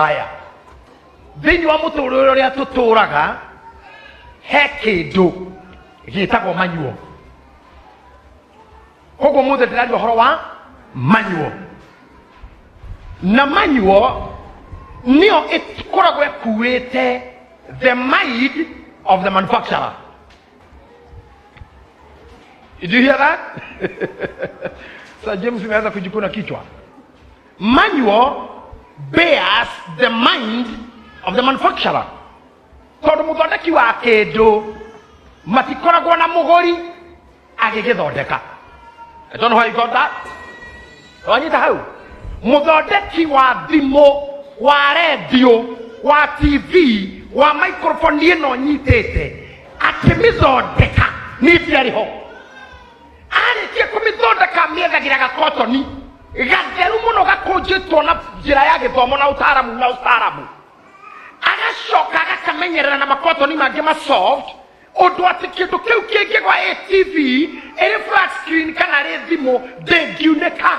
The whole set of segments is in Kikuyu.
Haya, thĩinĩ wa mũtũrĩre ũrĩa tũtũraga he kĩndũ gĩtagwo manual. Koguo mũthĩ ndĩraria ũhoro wa manual, na manual nĩyo ĩkoragwo ĩkuĩte the mind of the manufacturer. Did you hear that? Sir James imeanza kujikuna kichwa. Manual bears the mind of the manufacturer. Tondu muthondeki wa kindu matikoragwo na muguri agigithondeka. I don't know how you got that. Wanyita hau. Muthondeki wa thimu, wa radio, wa TV, wa microphone ĩno nyitĩte, akĩmĩthondeka nĩ mbia rĩho. Arĩkia kũmĩthondeka mĩethagĩra gakotoni gatheru mũno gakũnjĩtwo na njĩra ya gĩthomo na ũtaaramu na ũstaarabu. Agacoka agakamenyerera na makotoni mangĩ ma soft, ũndũ atĩ kĩndũ kĩu kĩngĩgwa ATV ĩrĩ flat screen kana ĩrĩ thimũ ndĩngiunĩka.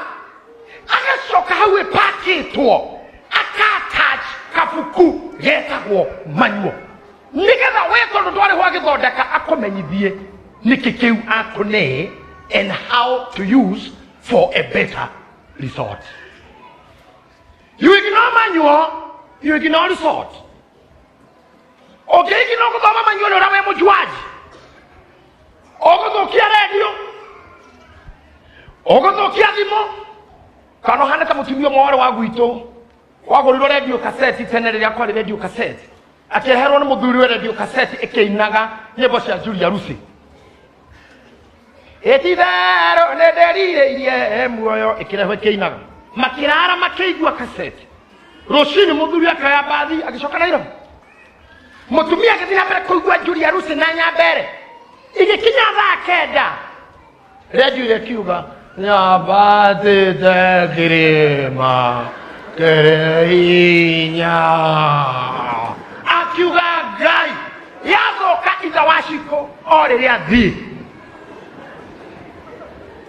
Agacoka hau ĩpakĩtwo aka-attach kabuku getagwo manual, nĩgetha we tondũ ndwarĩ ho agĩthondeka akũmenyithie nĩkĩ kĩu akũnee and how to use for a better result. You ignore manual, you ignore result. Ũngĩignore gũthoma manual nĩ ũrĩa wĩ mũjuaji, ũgũthũkia radio, ũgũthũkia thimũ, kana ũhane ta mũtumia ũmwe warĩ wa gwitũ wagũrirwo radio cassette tene rĩrĩa kwarĩ radio cassette, akĩreherwo nĩ mũthuri we radio cassette ĩkĩinaga nyĩmbo cia Julia Lucy. Ĩtitherũ nĩ ndĩrirĩirie muoyo, ĩkĩrehwo ĩkĩinaga. Makĩrara makĩigua cassette. Rũcinĩ mũthuri akĩoya mbathi agĩcoka Nairobi. Mũtumia agĩthiĩ na mbere kũigua Julia Lucy na Nyambere. Igĩkinya thaa kenda, radio ĩrĩa ĩkiuga nyambatĩte kĩrĩma kĩrĩ hinya. Akiuga Ngai yathũka itha wa Shiko o rĩrĩa thiĩ.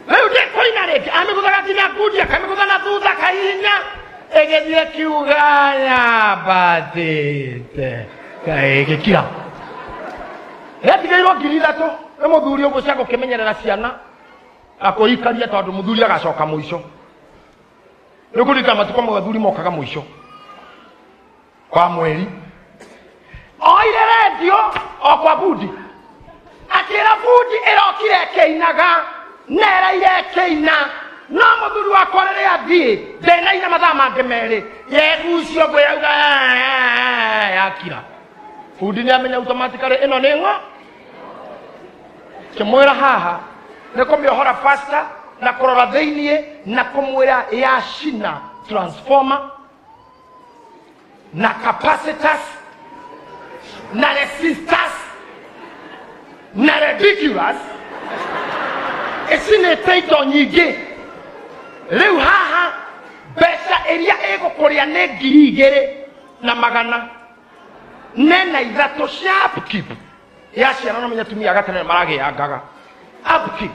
Rĩu ndĩkũina rĩngĩ, amĩgũthaga nginya ngundi, akamĩgũtha na thutha kahihinya, ĩgĩthiĩ ĩkiuga nyambatĩte ĩgĩkira. Yatigĩirwo 3,000 nĩ mũthuri ũguo cia gũkĩmenyerera ciana akũikaria, tondũ mũthuri agacoka mũico. Nĩ kũririkana matukũ mamwe athuri mokaga mũico kwa mweri. Oire redio o kwa bundi, akĩra bundi ĩrokire ĩkĩinaga na ĩraire ĩkĩina, no mũthuri wakwa rĩrĩa athiĩ ndenaina mathaa mangĩ merĩ, yegucio ũguo yauga yakira. Bundi nĩ amenya automatically ĩno nĩ ng'o. Kĩmwĩra haha nĩ kũmĩohora faster na kũrora thĩiniĩ na kũmwĩra yacina transformer na capacitors na resistors na ridiculous ĩcinĩte indo nyingĩ. Rĩu haha mbeca ĩrĩa ĩgũkũrĩa nĩ 2,403 cia upkeep ya ciana. No menya atumia gatene maragĩangaga upkeep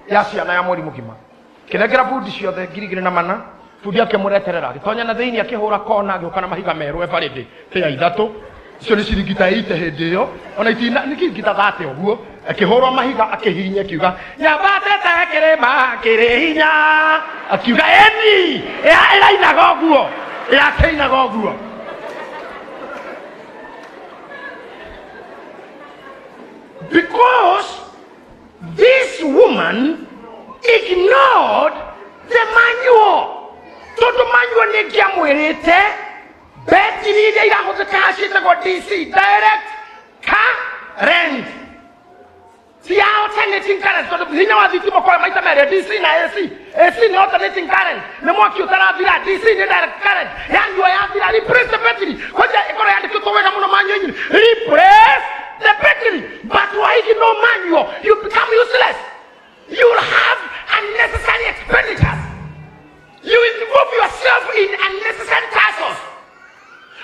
ya ciana ya mweri mũgima. Kĩnengera bundi ciothe 2,400. Bundi akĩmũreterera agĩtonya na thĩinĩ akĩhũra kona agĩũka na mahiga merũ ebarĩndĩ ya ithatũ. Icio nĩ ciringi ta 80 hĩndĩ ĩyo, ona itina nĩ ciringi ta 30 ũguo. Akĩhũrwo mahiga akĩhihinya akiuga nyambatĩte kĩrĩma kĩrĩ hinya, akiuga ĩni ĩrainaga ũguo, yakĩinaga ũguo. Because this woman ignored the manual. Tondũ manual nĩ ĩngĩamwĩrĩte betiri iria irahũthĩka ciĩtagwo DC, direct current, ti alternating current, tondũ hinya wa thitima ũkoragwo maita merĩ, DC na AC. AC nĩ alternating current, nĩ mwaki ũtarathira. DC nĩ direct current, yanyua yathira, replace the battery. Kwanja ĩkorwo yandĩkĩtwo wega mũno manual-inĩ, replace the battery. But why ignore manual? You become useless. You will have unnecessary expenditures. You involve yourself in unnecessary tasks.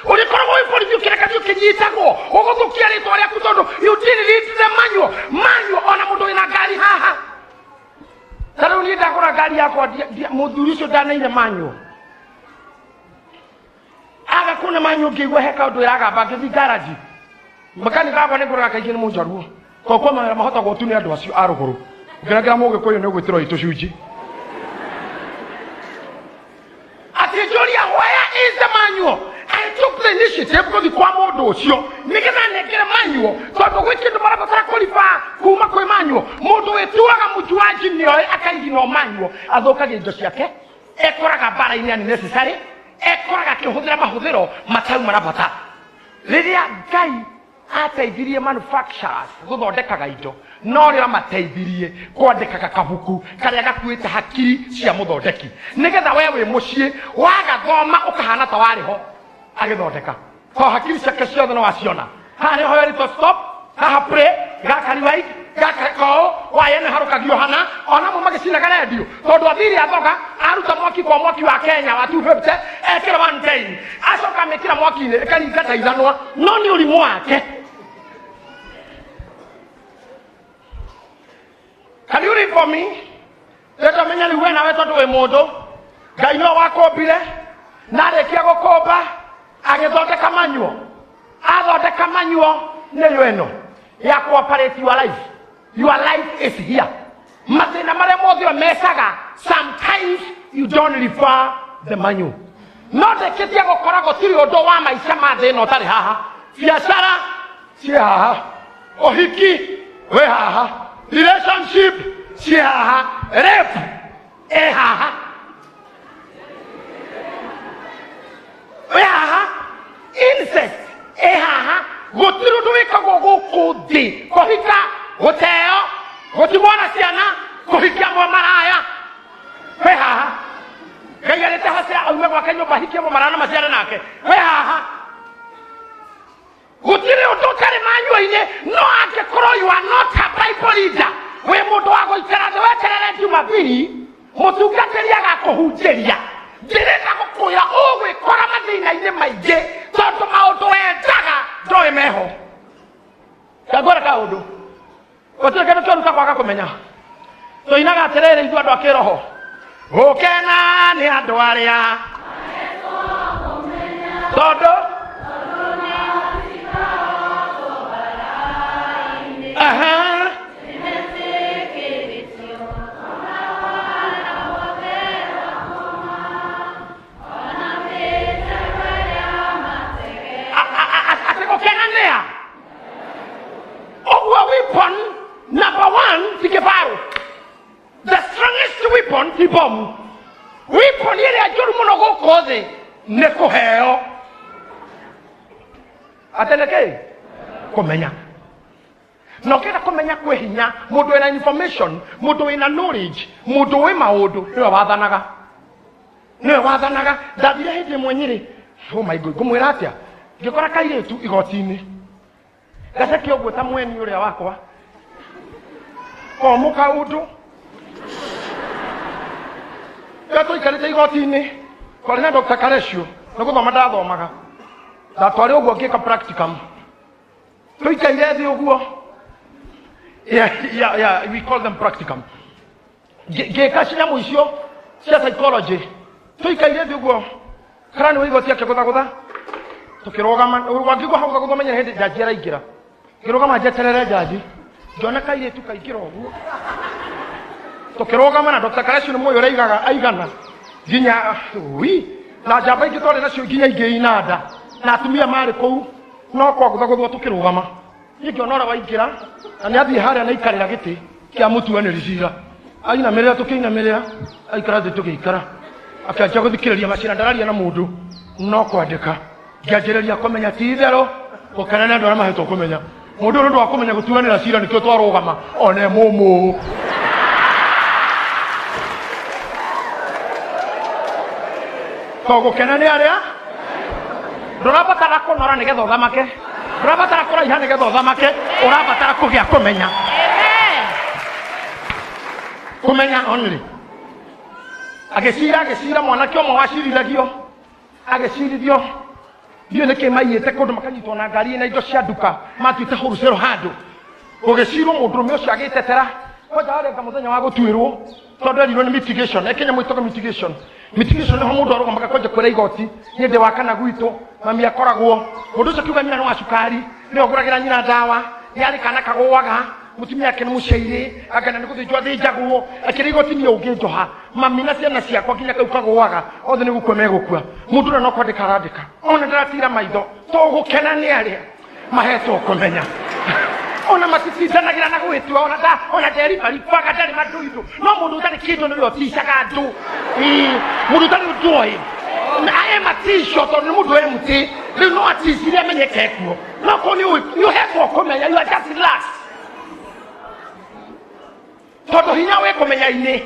Ũrĩkoragwo wĩ borithi ũkĩreka ũkĩnyitagwo, ũgũthũkia rĩtwa rĩaku tondũ you didn't read the manual. Manual ona mũndũ wĩna ngari haha. Ta rĩu niĩ ndagũra ngari yakwa, mũthuri ũcio ndaneire manual. Aga Kuna manyu ngĩigua he kaũndũ ĩragamba ngĩthiĩ garaji. Makanika wakwa nĩ ngũraga kaingĩ nĩ mũnjaruo. Tondũ kwa mawĩra mahotagwo tu nĩ andũ acio a rũgũrũ. Ũkĩnengera mũgĩkũyũ nĩ ũgwĩtĩrwo itũcunjĩ. Akĩnjũria where is the manual? I took the initiative gũthiĩ kwa mũndũ ũcio nĩgetha nengere manual tondũ gwĩ kĩndũ marabatara kũriba kuma kwĩ manual. Mũndũ wĩtuaga mũjuanji nĩoĩ akaiginwo manual athũkagia indo ciake, ekoraga mbara-inĩ unnecessary, ekoraga akĩhũthĩra mahũthĩro matauma na bata. Rĩrĩa Ngai ateithirie manufacturers gũthondekaga indo, no rĩo amateithirie kwandĩkaga kabuku karĩa gakuĩte hakiri cia mũthondeki nĩgetha we wĩ mũciĩ wagathoma ũkahana ta warĩ ho agĩthondeka. To hakiri ciake ciothe no waciona. Haha nĩho werĩtwo stop, haha play, gaka rewind, gaka koo, waya nĩ harũkagio hana, onamo magĩcinaga rendio tondũ athire athoga aruta mwaki kwa mwaki wa Kenya wa 250 ekĩra 110 acoka amĩkĩra mwaki-inĩ ĩkaringa ta ithanwa, no nĩ ũrimũ wake. Can you read for me? Reta menya rĩu we nawe tondũ wĩ mũndũ Ngai nĩwe wakũmbire na arĩkia gũkũmba agĩthondeka manual. Athondeka manual nĩyo ĩno ya cooperate your life. Your life is here. Mathĩna marĩa mothe ũmecaga, sometimes you don't refer the manual. No ndĩkĩtie gũkora gũtirĩ ũndũ wa maica ma thĩ ĩno ũtarĩ haha. Biacara ciĩ haha, ũhiki wĩ haha, relationship ciĩ haha, rape ĩ haha, wĩ haha, incest ĩ haha. Gũtirĩ ũndũ wĩkagwo gũkũ thĩ, kũhika, gũteo, gũtigwo na ciana, kũhikia mũmaraya wĩ haha. Ngai arĩte Hosea aume gwake nyũmba ahikie mũmaraya na maciare nake, wĩ haha. Gũtirĩ ũndũ ũtarĩ manyua-inĩ, no angĩkorwo you are not a Bible reader, wĩ mũndũ wa gũikara thĩ weterere Jumapili mũtungatĩri agakũhunjĩria, ndĩrenda gũkwĩra ũgwĩkora mathĩna-inĩ maingĩ tondũ maũndũ wendaga ndoĩ meho. Ngangwĩra kaũndũ, gũtirĩ kĩndũ kĩũru ta kwaga kũmenya. Tũinaga atĩrĩrĩ ithuĩ andũ a kĩroho, gũkena nĩ andũ arĩa tondũ aha atĩ gũkena nĩa ũguo. Weapon number one ti kĩbarũ, the strongest weapon ti bomu. Weapon ĩrĩa njũru mũno gũkũ thĩ nĩ kũheo atĩ nĩ kĩ kũmenya. Na ũkĩenda kũmenya kwĩ hinya, mũndũ wĩna information, mũndũ wĩna knowledge, mũndũ wĩ maũndũ nĩwe wathanaga, nĩwe wathanaga. Ndathire hĩndĩ ĩmwe Nyĩrĩ, oh my God, ngũmwĩra atĩa, ngĩkora kairĩtu igoti-inĩ gaceke ũguo ta mweni ũrĩa wakwa komũ kaũndũ rĩrĩa tũikarĩte igoti-inĩ twarĩ na Dr. Karecio nĩ gũthoma ndathomaga, ndatwarĩ ũguo ngĩka practicum, tũikaire thĩ ũguo. Yeah, we call them practicum. Ngĩka nyamũ icio cia psychology, tũikaire thĩ ũguo, karani wa igoti akĩgũthagũtha, tũkĩrũgama. Wangĩigua hau gũthagũtha menye hĩndĩ njanji araingĩra. Ngĩrũgama njeterere njanji, ngĩona kairĩtu kaingĩra ũguo, tũkĩrũgama na Dr. Karecio nĩ mũĩ ũrĩa aigaga aigana nginya ui na njamba ingĩ twarĩ nacio nginya ingĩ inanda na atumia marĩ kũu, no kwagũthagũthwo tũkĩrũgama. Niĩ ngĩona ũrĩa waingĩra na nĩ athiĩ harĩa na aikarĩra gĩtĩ kĩa mũtuanĩri cira, ainamĩrĩra, tũkĩinamĩrĩra, aikara thĩ tũgĩikara, akĩanjia gũthikĩrĩria macira, ndararia na mũndũ no kwandĩka. Ngĩanjĩrĩria kũmenya ti itherũ gũkena nĩ andũ arĩa mahetwo kũmenya. Mũndũ ũyũ nĩ ũndũ wa kũmenya gũtuanĩra cira nĩkĩo twarũgama one mũmũ to gũkena nĩ arĩa. Ndũrabatara kũnora nĩgetha ũthamake, ndũrabatara kũraiha nĩgetha ũthamake, ũrabatara kũgĩa kũmenya. Amen. Kũmenya only. Agĩcira, agĩcira mwanake ũmwe wacirithagio, agĩcirithio ndiũĩ nĩkĩ maiyĩte kũndũ makanyitwo na ngari na indo cia nduka matuĩte wholesale handũ. Gũgĩcirwo mũndũrũme ũcio agĩtetera kwanja arenga mũthenya wa gũtuĩrwo tondũ erirwo nĩ mitigation. Eke nyamũ ĩtagwo mitigation. Mitigation nĩho mũndũ arũgamaga kwanja kwĩra igoti, niĩ ndĩ wa kana gwitũ Mami akoragwo mũndũ ũcio kiuga nyina nĩ wa cukari, nĩwe ũgũragĩra nyina ndawa, nĩ arĩ kana kagũaga, mũtumia ake nĩ mũcairĩ, angana nĩ gũthĩnjwo athĩnjagwo, akĩrĩ igoti niĩ ũngĩnjoha, mami na ciana ciakwa nginya kau kagũaga, othe nĩ gũkua megũkua. Mũndũ ũrĩa no kwandĩka arandĩka, ona ndaratira maitho, to gũkena nĩ arĩa mahetwo kũmenya. Ona matitindanagĩra na gwĩtua, ona nda ona nderibaribaga ndarĩ mandũindũ, no mũndũ ũtarĩ kĩndũ nĩwe ũticaga andũ. Mũndũ ũtarĩ ũndũ oĩ ae matico tondũ nĩ mũndũ empty, rĩu no aticire amenyeke kuo, no korwo nĩ ũhetwo kũmenya, you are just relaxed, tondũ hinya wĩ kũmenya-inĩ.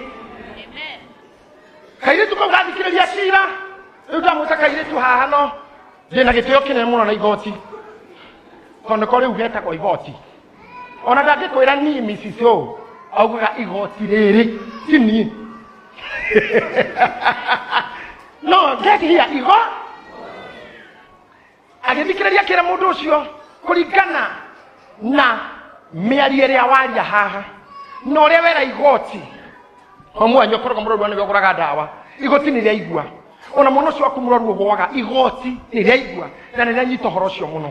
Kairĩtu kau gathikĩrĩria cira, rĩu ndamwĩta kairĩtu haha, no ndĩna gĩtĩo kĩnene mũno na igoti, tondũ nĩko rĩu getagwo igoti. Ona ndangĩkwĩra niĩ Mrs. O, augaga igoti rĩrĩ ti niĩ. No get here igo agĩthikĩrĩria kĩra mũndũ ũcio kũringana na mĩario ĩrĩa waria haha na ũrĩa wera igoti, o mwanya ũkoragwo mũrwaru nĩwe ũgũraga ndawa, igoti nĩ rĩaigua, ona mwana ũcio waku mũrwaru ũgũaga, igoti nĩ rĩaigua na nĩ rĩanyita ũhoro ũcio mũno.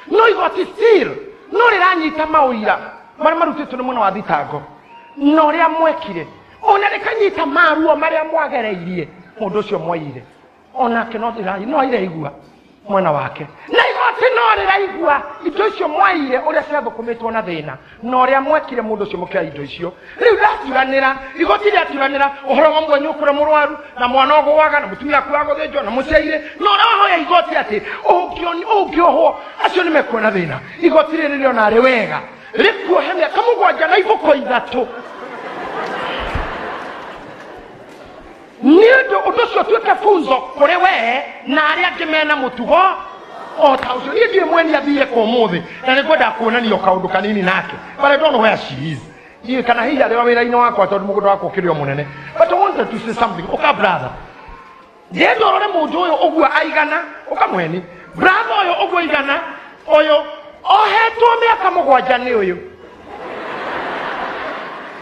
No igoti still no rĩranyita maũira marĩa marutĩtwo nĩ mwena wa thitango na ũrĩa mwekire, ona rĩkanyita maruo marĩa mwagereirie mũndũ ũcio mwaire, onake no iraigua mwena wake, na igoti no rĩraigua indo icio mwaire ũrĩa ciathũkũmĩtwo na thĩna na ũrĩa mwekire mũndũ ũcio mũkĩoya indo icio. Rĩu rĩaturanĩra, igoti rĩaturanĩra ũhoro wa mwenyu ũkũrĩa mũrwaru na mwana ũgũaga na mũtumia akuaga gũthĩnjwo na mũciaire, na ũrĩa wahoya igoti atĩ ũngĩohwo acio nĩ mekuona thĩna. Igoti rĩrĩ rĩona arĩ wega rĩkuohe mĩaka mũgwanja na ibũko ithatũ, nĩ ũndũ ũndũ ũcio ũtuĩke funzo kũrĩ we na arĩa angĩ mena mũtugo o ta ũcio. Niĩ ndiũĩ mweni athire kũ ũmũthĩ na nĩ ngwendaga kuonanio kaũndũ kanini nake, but I don't know where she is. Ndiũĩ kana hihi arĩ o wĩra-inĩ wakwa tondũ mũgũnda wakwa ũkĩrĩ o mũnene, but I wanted to say something. Ũka brother, ndĩrenda ũrore mũndũ ũyũ ũguo aigana, ũka mweni brother ũyũ ũguo aigana, ũyũ ohetwo mĩaka mũgwanja nĩ ũyũ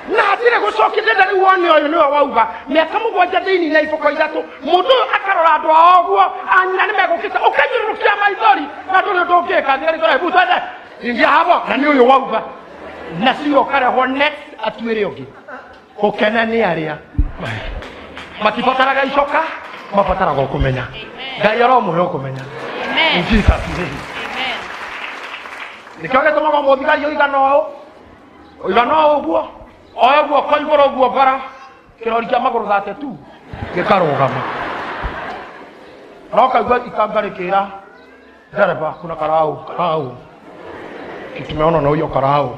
na hatirĩ gũcokia. Ndĩrenda rĩu wone ũyũ nĩwe wauga mĩaka mũgwanja thĩinĩ na iboko ithatũ, mũndũ ũyũ akarora andũ ao ũguo anyina nĩ megũkĩte, ũkanyũrũrũkia maithori na ndũrĩ ũndũ ũngĩka. Thigari tũre hebu twende ingia hapo, na nĩ ũyũ wauga na cio ũkarehwo next atuĩre ũngĩ. Gũkena nĩ arĩa matibataraga icoka, mabataraga ũkũmenya. Ngai aromũhe ũkũmenya. In Jesus name. Nĩkĩo gĩtũmaga mũthigari ũigana ũũ ũigana ũũ ũguo oe guoko igũrũ ũguo bara kĩrori kĩa magũrũ thate tu gĩkarũgama, no kaigua ikanga rĩkĩra ndereba kuna karau karau tumeona na huyo karau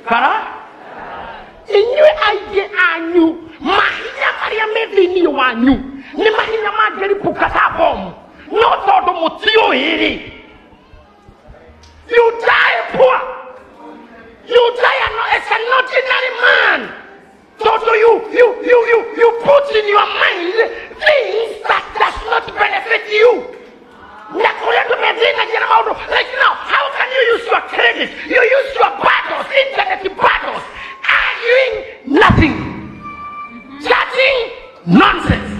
kara. Inyuĩ aingĩ anyu mahinya marĩa me thĩinĩ wanyu nĩ mahinya mangĩripũka ta bomu, no tondũ mũtiũĩ rĩ, you die poor, you die as an ordinary man. Toto you put in your mind things that does not benefit you. Like now, how can you use your credit? You use your battles, internet battles, arguing nothing, chatting nonsense.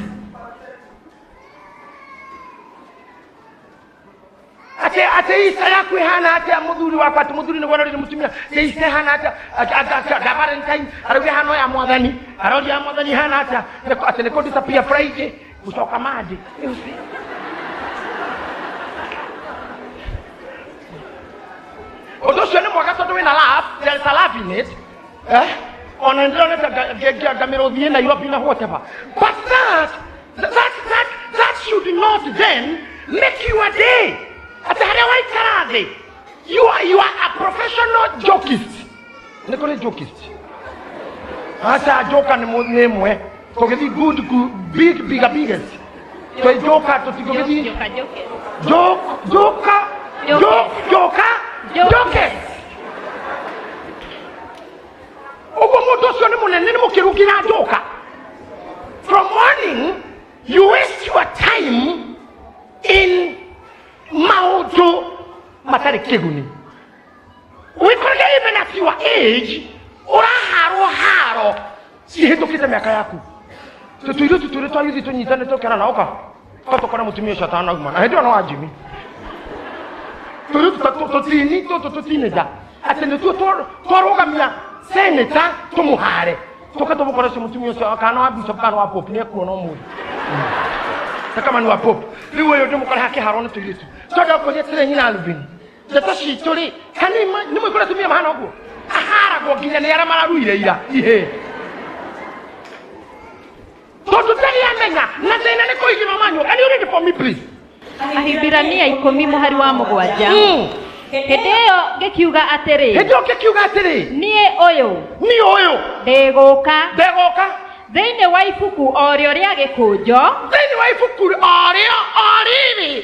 Ate isa yaku ihana atia muthuri wakwa, ati muthuri nĩ gwarorire mũtumia, ate isa ihana atia, ati Valentine arauga ihana ya mwathani, aroria ya mwathani ihana atia, ati nĩ kũ disappear Friday gũcoka Monday. Ũndũ ũcio nĩ mwega tondũ wĩna love, there is a love in it. Ona ndĩronete ngamĩrũthiĩ Nairobi na whatever, but that should not then make you a day. Ati harĩa waikara thĩ, you are a professional jokist. Nĩ kũrĩ jokist? Aca joka nĩ ĩmwe tũgĩthiĩ good, good big bigger biggest twĩ joka tũtigũgĩthiĩ joka joka jokist. Ũguo mũndũ ũcio nĩ mũnene, nĩ mũkĩru nginya joka. From morning you waste your time in maũndũ matarĩ kĩguni. Wĩkorage even at your age ũraharwo haro cihĩtũkĩte mĩaka yaku. Tũtũirĩtu twĩrĩ twa yuthi tũnyitane tũkerana ũka Tũkona mũtumia ũcio atanauma na hĩndĩ ĩyo no wa Jimmy. Tũirĩtu tũtini tũtũ tũtinĩnja atĩ nĩtuo twarũgamia seneta tũmũhare tũke tũmũkore ũcio mũtumia ũcio kana wa bishop kana wa pope nĩekuona ũmũthĩ. Ta kama ni wa pope rĩu ũyũ ndĩmũkore hakĩharwo nĩ tũirĩtu tondũ akũria atĩrĩ nyina Alvin ndeto citũ rĩ kana nĩ mũikũrũ atumia mahana ũguo aharagwo nginya nĩ arĩa mararuire ira ihĩ tondũ ndarĩ amenya na thĩna nĩ kũigĩrwo manyua. Can you read for me please? Ahibirania 10 mũhari wa 7. Hĩndĩ ĩyo ngĩkiuga atĩrĩ, hĩndĩ ĩyo ngĩkiuga atĩrĩ, niĩ ũyũ ndĩgũka thĩinĩ wa ibuku o rĩo rĩa gĩkũnjo, thĩinĩ wa ibuku o rĩo o rĩrĩ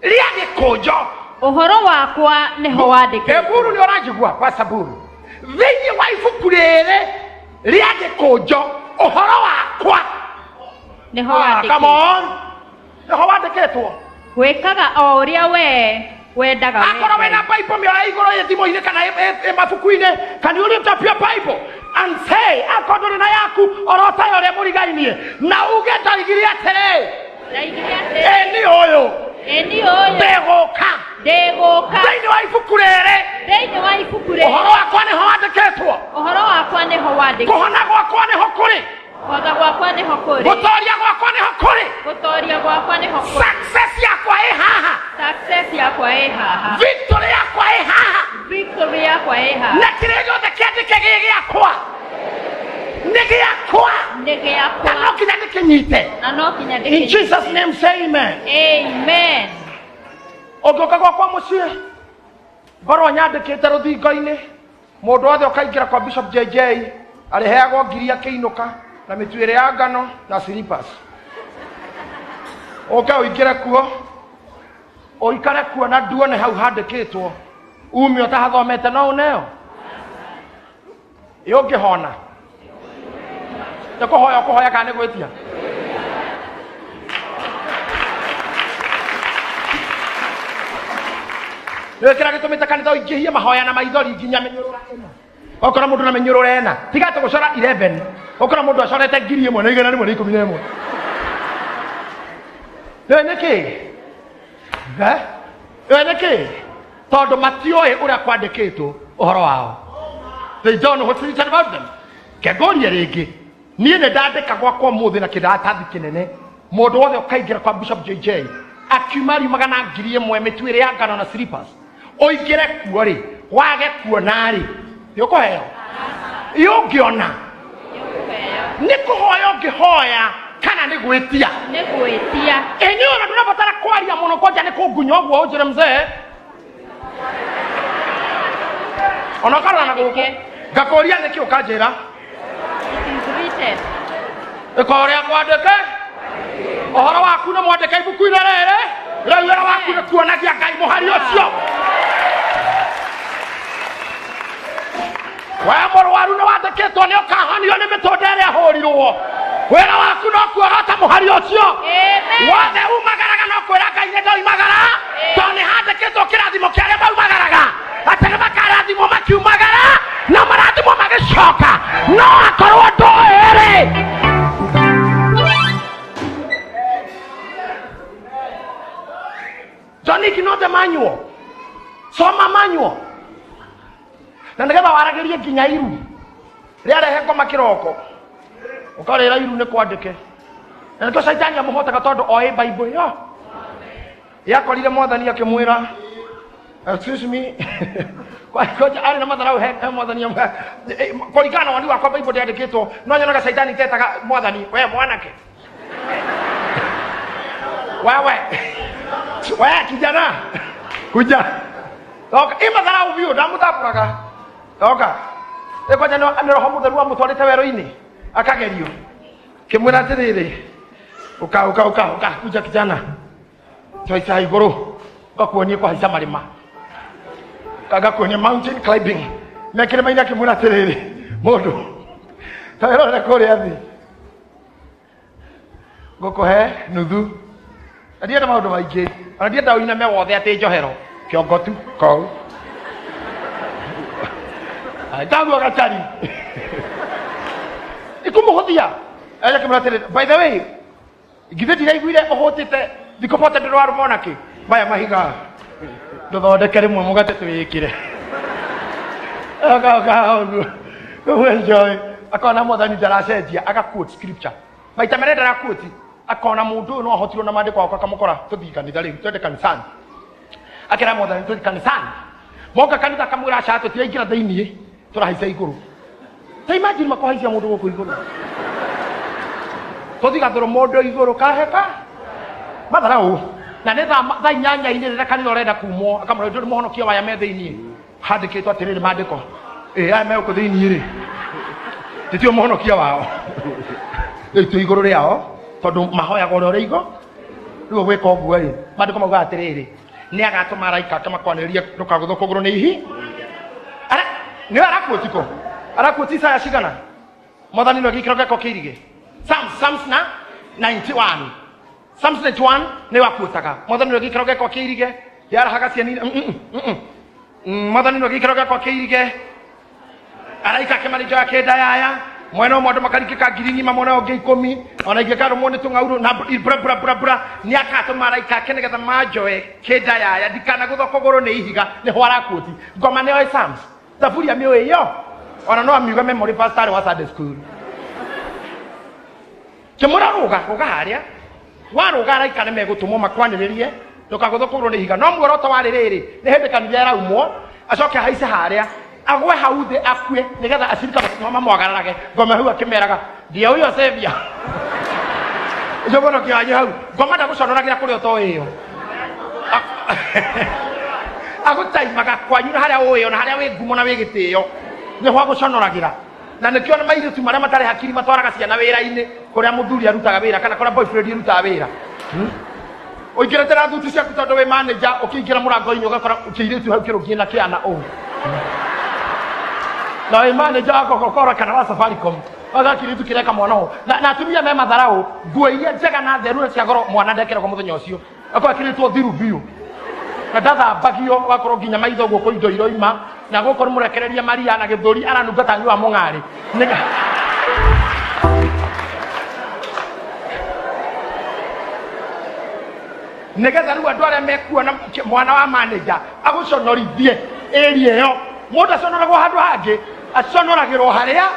rĩa gĩkũnjo, ũhoro wakwa nĩho wandĩkĩtwo. Eburu nĩ ũranjigua kwa Saburu, thĩinĩ wa ibuku rĩrĩ rĩa gĩkũnjo ũhoro wakwa nĩho wandĩkĩtwo. Come on, nĩho wandĩkĩtwo. Gwĩkaga o ũrĩa we wendaga. Akorwo wĩna Bible mĩoya igũrũ ĩ thimũ-inĩ kana ĩ mabuku-inĩ, can you lift up your Bible and say akorwo ndũrĩ na yaku orota ya ũrĩa mũrigainie na uge ndoigire atĩrĩ, ĩ niĩ ũyũ ndĩgũka thĩinĩ wa ibuku rĩrĩ, ũhoro wakwa nĩho wandĩkĩtwo, kũhona gwakwa nĩho kũrĩ, gũtoria gwakwa nĩho kũrĩ, success yakwa ĩ haha, victory yakwa ĩ haha, na kĩrĩa gĩothe kĩandĩke gĩ gĩakwa nĩ gĩakwa, na no nginya ndĩkĩnyite. In Jesus name say amen. Amen. Ũngĩũka gwakwa mũciĩ ngorwo nyandĩkĩte rũthingo-inĩ, mũndũ wothe ũkaingĩra kwa Bishop JJ arĩheagwo ngiri akĩinũka na mĩtu ĩrĩa ya ngano na slippers. Ũke ũingĩre kuo ũikare kuo na nduone hau handĩkĩtwo ume ũtahathomete no ũneo ĩ ũngĩhona nĩ kũhoya ũkũhoya kana nĩ gwĩtia? Nĩwe kĩrĩa gĩtũmĩte kanitha ũingĩhie mahoya na maithori nginya mĩnyũrũra ĩno. Okorwo mũndũ na mĩnyũrũra ĩna tiga atĩ gũcora 11, okorwo mũndũ acorete 1111. Nĩwe nĩkĩ? Nĩwe nĩkĩ? Tondũ matiũĩ ũrĩa kwandĩkĩtwo ũhoro wao. They don't know what's written about them. Kengũrie rĩngĩ, niĩ nĩ ndandĩka gwakwa ũmũthĩ na kĩratathi kĩnene, mũndũ wothe ũkaingĩra kwa Bishop JJ akiuma ariumaga na 1000 mĩtu ĩrĩa ya ngano na slippers, ũingĩre kuo rĩ wage kuona rĩ nĩ ũkũheo? Ĩ ũngĩona nĩ kũhoya ũngĩhoya kana nĩ gwĩtia? Nĩ gwĩtia. Ĩ nĩ ona ndũrabatara kwaria mũno kwanja nĩ kũngunya ũguo ũnjĩre mzee ona ũkarora na gũkũ ngakũria nĩkĩ ũkanjĩra ĩka ũrĩa kwandĩke ũhoro waku nĩ mwandĩke ibuku-inĩ rĩrĩ, rĩu wĩra waku nĩ kuonagia Ngai mũhari ũcio. We mũrwaru nĩ wandĩkĩtwo nĩ ũkahonio nĩ mĩtũnda ĩrĩa ĩhũrirwo, wĩra waku no kuorota mũhari ũcio. Wothe umagaraga no kwĩra Ngai nĩ ndoimagara, tondũ nĩ handĩkĩtwo kĩrathimo kĩa arĩa maumagaraga atĩ nĩ makarathimwo makiumagara na marathimwo magĩcoka, no akorwo ndũĩ rĩ. Don't ignore the manual. Soma manual. Na nĩgetha waragĩrie nginya iru rĩarehe ngoma kĩroko ũkarĩra iru nĩ kwandĩke. Na nĩkĩo caitani amũhotaga tondũ oĩ Bible ĩyo. Yakorire mwathani akĩmwĩra excuse me koja arĩ na matharau he mwathani kũringana na woni wakwa Bible ndĩandĩkĩtwo, no nyonaga caitani tetaga mwathani we mwanake wewe we kijana kuja oka ĩ matharau biũ ndamũtambũraga oka ĩkwanja nĩ roho mũtheru amũtwarĩte werũ-inĩ akagerio kĩmwĩra atĩrĩrĩ ũka ũka ũka ũka kuja kijana twaica igũrũ ngakuonie kũhaica marĩma ngakuonie mountain climbing me kĩrĩma-inĩ akĩmwĩra atĩrĩrĩ mũndũ ta wĩrorere kũrĩa thĩ ngũkũhe nuthu na ndienda maũndũ maingĩ ona ndienda ũiname wothe atĩ njohero kĩongo tu kou ndagua gacari ikũmũhũthia aja kĩmwĩra atĩrĩrĩ by the way Githĩ ndiraiguire ũhũtĩte thikũ bote ndĩrwarũmwo nakĩ? Maya mahiga tũthondeke rĩmwe mũgate twĩkĩre. Enjoy. Akona mwathani ndaracenjia, aga quote scripture. Maita merĩ ndara quote, akona mũndũ ũyũ no ahotirwo na maandĩko akwa akamũkora tũthiĩ kanitha rĩu, twende kanisani. Akĩra mwathani tũthiĩ kanisani. Moka kanitha akamwĩra aca tũtiraingĩra thĩiniĩ, tũrahaica igũrũ. Ta imagine makũhaicia mũndũ gũkũ igũrũ. Tũthiĩ gathũrũ mũndũ igũrũ kaheka matharau. Na nĩ thaa inyanya-inĩ rĩrĩa kanitha ũrenda kumwo, akamwĩra ndũrĩ mũhonokia wa aya me thĩiniĩ. Handĩkĩtwo atĩrĩrĩ maandĩko. Ĩ aya me gũkũ thĩiniĩ rĩ, titio mũhonokia wao. Rĩu twĩ igũrũ rĩao tondũ mahoyaga ũrĩa ũrĩ igũ. Rĩu ũgwĩka ũguo rĩ, maandĩko maugaga atĩrĩrĩ, nĩ agatũma araika ake makwanĩrĩrie ndũkagũthwo kũgũrũ nĩ ihi. Nĩwe arakuoti kũ? Arakuoti Isaya cigana? Mwathani nĩwe gĩikaro gĩakwa kĩirige. Psalms na 91. Psalms 91 nĩwe akuotaga. Mwathani nĩwe gĩikaro gĩakwa kĩirige. Yarahaga ciani. Mwathani nĩwe gĩikaro gĩakwa kĩirige. Araika ake marĩnjoya kĩnda yaya. Mwena ũmwe andũ makaringĩka ngiri ng'ima, mwena ũngĩ 10, ona ingĩkarũmwo nĩ tũng'aurũ na bra bra bra bra. Nĩ akatũma araika ake nĩgetha manjoe kĩnda yaya, ndikanagũthwo kũgũrũ nĩ ihiga. Nĩho arakuoti. Ngoma nĩoĩ Psalms. Thaburia mĩũĩ yo. Ona no amiuga memory verse tarĩ wa Sunday school. Kĩmũra rũga, rũga harĩa. Warũga araika nĩ megũtũmwo makwanĩrĩrie, ndũkagũthwo kũgũrũ nĩ ihiga. No muoroto warĩ rĩrĩ, nĩ hĩndĩ kanitha ĩraumwo, acoke ahaice harĩa, agwe hau thĩ akue, nĩgetha acirika mamwagararage. Ngoma hau akĩmeraga, ndiĩ ũyũ Savior. Ũcio mũhonokia wanyu hau. Ngoma ndagũconoragĩra kũrĩa ũtoĩ ĩyo. Agũtaimaga kwanyu na harĩa ũĩ ona harĩa wĩ ngumo na wĩ gĩtĩo, nĩho agũconoragĩra. Na nĩkĩo nĩ mairĩtu marĩa matarĩ hakiri matwaraga ciana wĩra-inĩ kũrĩa mũthuri arutaga wĩra kana kũrĩa boyfriend arutaga wĩra. Ũingĩrĩte na thuti ciaku tondũ wĩ manager, ũkĩingĩra mũrango-inĩ ũgakora kĩirĩtu hau kĩrũngiĩ na kĩana ũũ. Na wĩ manager wa Coca-Cola kana wa Safaricom, ũgakĩrĩtu kĩreka mwana ũũ. Na atumia me matharau, nguo iria njega na theru na cia goro mwana ndekĩragwo mũthenya ũcio. Akorwo akĩrĩtwo thiru biũ. Na ndathambagio, ũgakorwo nginya maitho gũkũ indo iroima, na gũkũ nĩ mũrekereria Maria na gĩthũri aranunga ta nyua mũng'arĩ. Nĩgetha rĩu andũ arĩa mekuona mwana wa manager agũconorithie area ĩyo. Mũndũ aconoragwo handũ hangĩ, aconoragĩrwo harĩa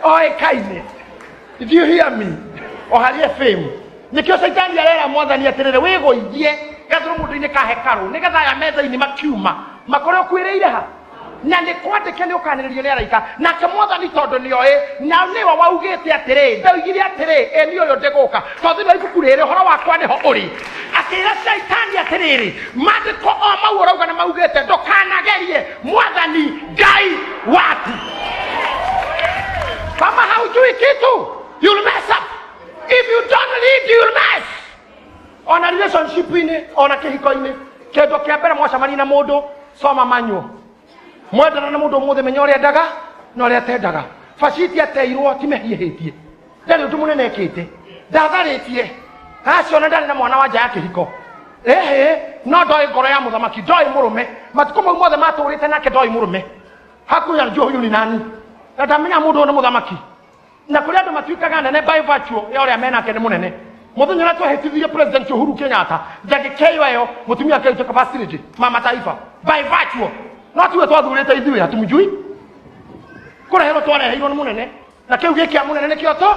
oĩkaine. Did you hear me? O harĩa fame. Nĩkĩo Caitani arera mwathani atĩrĩrĩ, wĩgũithie gathũrũ mũndũ-inĩ ka hekarũ, nĩgetha aya metha-inĩ makiuma makore ũkuĩrĩire ha. Na nĩ kwandĩke nĩ ũkanĩrĩrio nĩ araika. Nake mwathani tondũ nĩoĩ, na nĩwe waugĩte atĩrĩ, ndaugire atĩrĩ, ĩ niĩ ũyũ ndĩgũka, tondũ thĩinĩ wa ibuku rĩrĩ ũhoro wakwa nĩho ũrĩ. Akĩra Caitani atĩrĩrĩ, maandĩko o mau ũrauga nĩ maugĩte ndũkanagerie mwathani Ngai waku. Kama haujui kitu, you'll mess up. If you don't read, you'll mess. Ona relationship-inĩ, ona kĩhiko-inĩ, kĩndũ kĩa mbere mwacemania na mũndũ, soma manual. Mwendana na mũndũ ũmũthĩ, menya ũrĩa endaga na ũrĩa atendaga. Baciti ateirwo ti mehiĩhĩtie, ndarĩ ũndũ mũnene ekĩte, ndatharĩtie, aciona ndarĩ na mwana wa nja ya kĩhiko. Ĩhĩ, no ndoĩ ngoro ya mũthamaki, ndoĩ mũrũme. Matukũ mau mothe matũrĩte nake ndoĩ mũrũme. Hakuhĩ anjua huyu ni nani, na ndamenya mũndũ ũyũ nĩ mũthamaki. Na kũrĩ andũ matuĩkaga anene by virtue ya ũrĩa menake nĩ mũnene. Mũthenya ũrĩa twahĩtithirie President Uhuru Kenyatta, ndagĩka ĩyo ĩyo mũtumia ake agĩtuĩka first lady, mama taifa, by virtue. No tiwe twathurĩte ithuĩ, hatumjui. Kũreherwo twareheirwo nĩ mũnene, na kĩu gĩkĩa mũnene nĩkĩo tũ.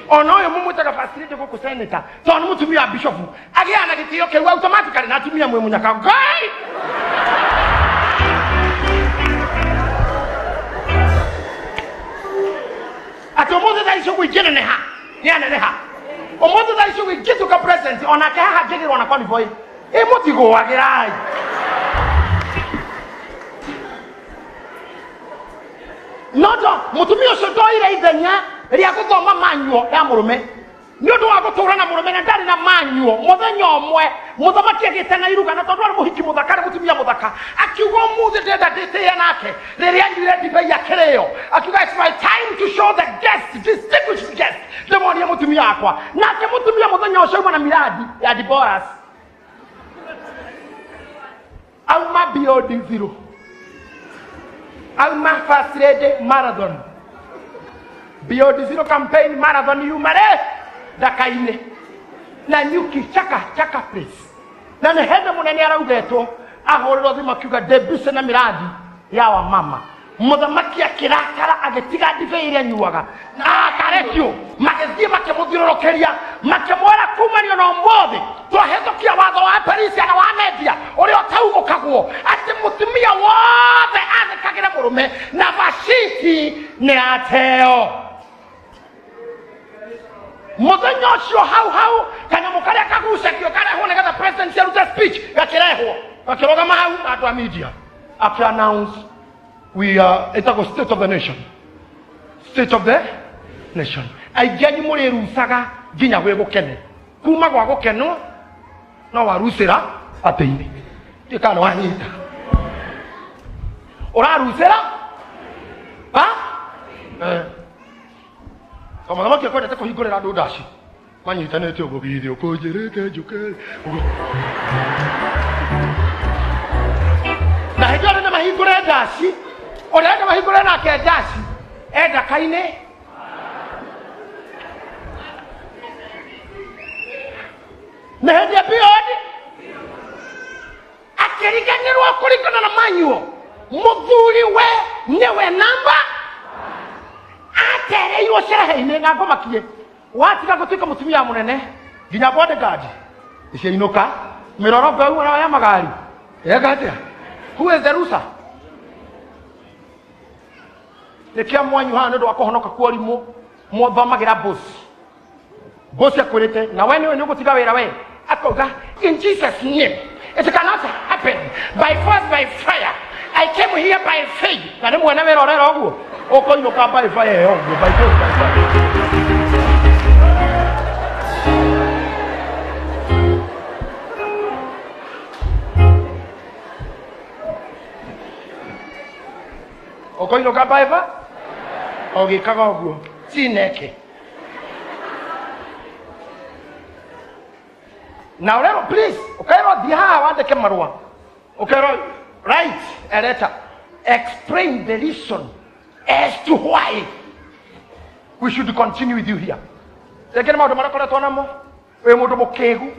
Ona ũyũ mũmwĩtaga first lady gũkũ senator, tondũ nĩ mũtumia wa bishop, agĩaga na gĩtĩo kĩu automatically, na atumia mwĩ mũnyaka. Ngai! Atĩ ũmũthĩ thaa ici ũguo ingĩneneha, nĩ aneneha. Ũmũthĩ thaa ici ũguo ingĩtuĩka president, onake haha ngĩgĩrwo na convoy. Ĩ mũtigũagĩrai. No ndo mũtumia ũcio ndoire ithenya rĩa gũthoma manual ya mũrũme. Nĩ ũndũ wa gũtũũra na mũrũme na ndarĩ na manual. Mũthenya ũmwe mũthamaki agĩte na iruga, na tondũ arĩ mũhiki mũthaka, arĩ mũtumia mũthaka, akiuga ũmũthĩ ndĩrenda ndĩtĩe nake. Rĩrĩa anyuire ndibei akĩrĩo, akiuga it's my time to show the guest, distinguished guest, ndĩmonie mũtumia wakwa. Nake mũtumia mũthenya ũcio auma na miradi ya divorce, auma beyond zero, auma first lady marathon. Beyond Zero campaign marathon yumare ndaka-inĩ na nyuki chaka chaka place. Na nĩ hĩndĩ mũnene araugetwo ahũrĩrwo thimũ akiuga ndĩ na mĩrathi ya wamama. Mũthamaki akĩrakara agĩtiga ndibei ĩrĩa anyuaga na akarekio magĩthiĩ makĩmũthiũrũrũkĩria makĩmwĩra kumanio na ũmũthĩ twahĩtũkia watho wa Perisia na wa Media ũrĩa ũtaugũkagwo atĩ mũtumia wothe athĩkagĩre mũrũme na Vashiti nĩ ateo. Mũthenya ũcio hau hau kanyamũ karĩa kagucagio karehwo nĩgetha president arute speech gakĩrehwo gakĩrũgama hau na andũ a media akĩ announce we are ĩtagwo state of the nation. State of the nation. Aingĩ anyu mũrĩrucaga nginya gwĩ gũkene kuma gwa gũkenwo no warucĩra atĩ-inĩ ndiũĩ kana nĩwanyita ũrarucĩra ba to mũthamaki akwendete kũhingũrĩra andũ ndaci manyitanĩte ũguo githĩ ũkũnjĩrĩte njũke ũguo na hĩndĩ ĩyo nĩ mahingũre ndaci ũrĩa enda mahingũre nake ndaci e ndaka-inĩ na hĩndĩ ya Beyond akĩriganĩrwo kũringana na manyuo mũthuri we nĩwe namba atereirwo sherehe-inĩ na ngomakie watiga gũtuĩka mũtumia mũnene nginya bodyguard iciainũka mĩrorongo ĩu ya magari eka atĩa. Who is the rusa? Nĩkĩo mwanyu haha nĩ ũndũ wa kũhonoka kuorimũ mwathomagĩra boss. Boss akwĩrĩte na we nĩwe nĩũgũtiga wĩra we akauga in Jesus name it cannot happen by force by fire I came here by faith. Na nĩ mwene wĩra ũrera ũguo ũkoinũka by fire ĩyo ũguo by force by fire. Ũkoinũka by fire ũgĩkaga ũguo Chineke na ũrerwo please ũkerwo thiĩ haha wandĩke marũa ũkerwo write a letter explain the reason as to why we should continue with you here. Rĩngĩ nĩ maũndũ marĩa ũkoretwo namo wĩ mũndũ mũkĩgu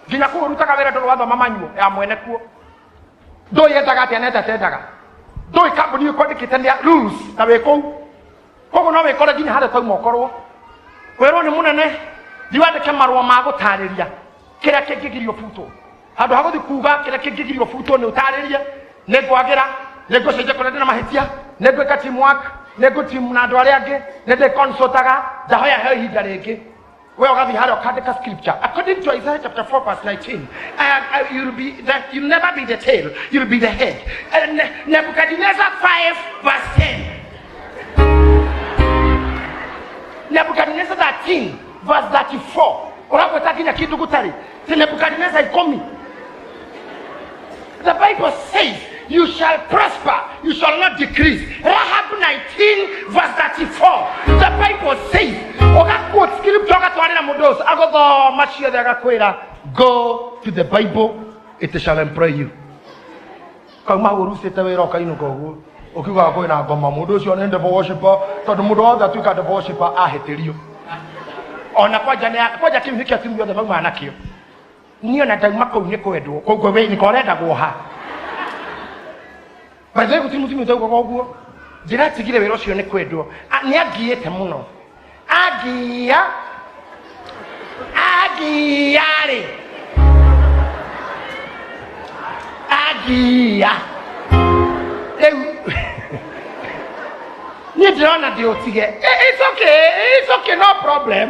nginya kũu ũrutaga wĩra ndũrĩ wathoma manyuo ya mwene kuo ndũĩ endaga atĩa na ĩtatendaga ndũĩ kambuni ĩkwandĩkĩte nĩ rules na wĩ kũu koguo no wĩkore nginya harĩa tauma ũkorwo kwĩrwo nĩ mũnene thiĩ wandĩke marũa ma gũtarĩria kĩrĩa kĩngĩgirio butwo handũ ha gũthiĩ kuga kĩrĩa kĩngĩgirio butwo nĩ ũtarĩrie nĩ ngwagĩra nĩ ngũcenjia kũrĩa ndĩna mahĩtia nĩ ngwĩka teamwork nĩ ngũtimu na andũ arĩa angĩ nĩ ndĩconsultaga ndahoya heo ihinda rĩngĩ we ũgathiĩ harĩa ũkandĩka scripture according to Isaiah chapter 4 verse 19 you'll be that you'll never be the tail, you'll be the head. Nebuchadnezzar 5 verse 10 Nebuchadnezzar 13 verse 34 ũragweta nginya kĩndũ gũtarĩ ti Nebuchadnezzar 10. The Bible says you shall prosper, you shall not decrease. Rahab 19 verse 34. The Bible says ũgaquote scripture ũgatwarĩra mũndũ ũcio agũthoma ciothe agakwĩra go to the Bible it shall employ you. Kauma hau ũrucĩte wĩra ũkainũka ũguo ũkiugaga kwĩna ngoma mũndũ ũcio nĩ devil worshipper tondũ mũndũ wothe atuĩka devil worshipper ahĩtĩrio ona kwanja kwanja kĩu nĩkĩo atumia othe maumaga nakĩo niĩ ona ndauma kũu nĩ kwendwo koguo we nĩko ũrendagwo ha by the way gũtirĩ mũtumia ũtaugaga ũguo ndĩratigire wĩra ũcio nĩ kwendwo nĩ angiĩte mũno angia angia rĩ angia rĩu niĩ ndĩrona ndĩũtige. It's okay, it's okay, no problem.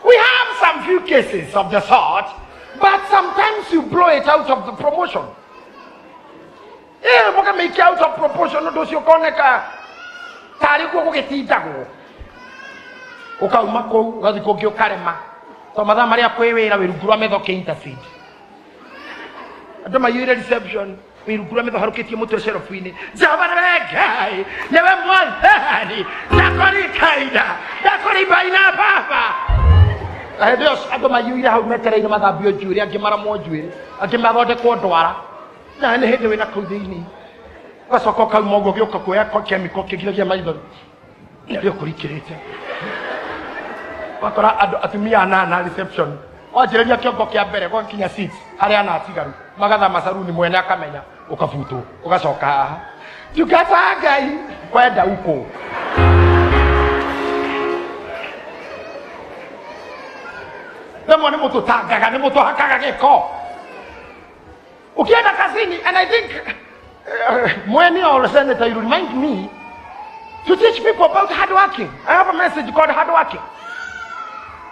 We have some few cases of the sort, but sometimes you blow it out of the promotion. Mũkamĩikia out of proportion ũndũ ũcio ũkoneka tarĩ guo gũgĩtindagwo ũkauma kũu ũgathiĩ kũngĩ ũkarema to mathaa marĩa kwĩ wĩra wĩ rungu rwa metha ũkĩ intercede andũ maiyũire reception wĩ rungu rwa metha ũharũkĩtie mũtwe shelf-inĩ Jehova nĩwe Ngai nĩwe Mwathani ndakũrikaina ndakũribaina baba na hĩndĩ ĩyo andũ maiyũire hau metereire mathambio njuĩrĩ angĩ maramwo njuĩrĩ angĩ mathondekwo ndwara na nĩ hĩndĩ wĩna kũu thĩinĩ ũgacoka ũkauma ũguo ũgĩũka kuoya chemical kĩgiragia maithori nĩrĩo ũkũrikĩrĩte Wakora andũ atumia anana reception. Wanjĩrĩria kĩongo kĩa mbere gwakinya 6 harĩa ana atigaru magathama saruni mwene akamenya ũkabutwo ũgacoka haha. Ndungata Ngai kwenda uko. Rĩmwe nĩ mũtũtangaga nĩ mũtũhakaga gĩko. Ukienda kazini, and I think Mweni or Senator, you remind me to teach people about hard working. I have a message called hard working.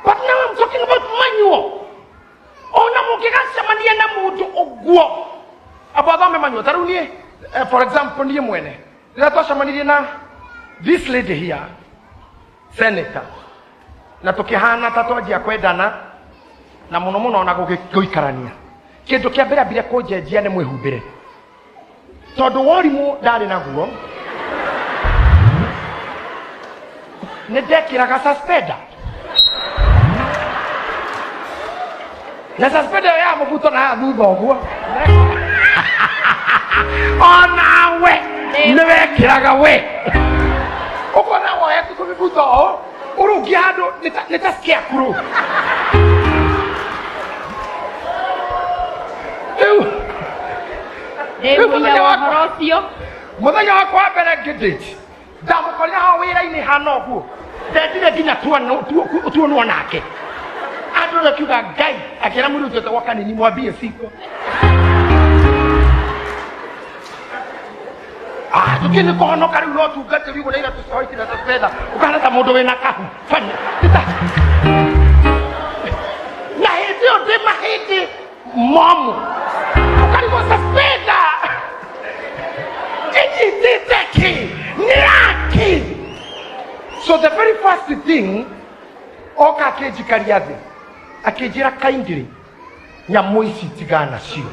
But now I'm talking about manual. Ona mukigacemania na mundu uguo. Abathome manual. Taru nie, for example, nie mwene. Rĩrĩa twacemanirie na this lady here, Senator, na tukihana ta twanjia kwendana na muno muno ona gũikarania. Kĩndũ kĩa mbere ambire kũnjenjia nĩ mwĩhumbĩre. Tondũ worimũ ndarĩ naguo, nĩ ndekĩraga suspender. Na suspender ĩyo ya mũbuto na ya thutha ũguo. Onawe nĩ wekĩraga we. Ũkona woete tũmĩbuto ũũ, ũrũngie handũ nĩ ta scarecrow. Mũthenya wakwa wa mbere ngĩdate, ndamũkorire hau wĩra-inĩ hana ũguo. Ndendire nginya tuonwo nake. Andũ makiuga Ngai akĩra mũirĩtu wetagwo Kanini mwambie siko. Ah, tũkĩnĩ kũhonoka rĩu no tungatĩri ũguo na iratũ cia white na suspender, ũkahana ta mũndũ wĩna kahu. Fanya. Na hĩndĩ ĩyo ndĩ mahĩndĩ momũ. Ũkarigwo suspender. Ĩnyitĩte kĩ? Nĩ yakĩ? So the very first thing, oka akĩnjikaria thĩ, akĩnjĩra kindly, nyamũ ici tigana nacio.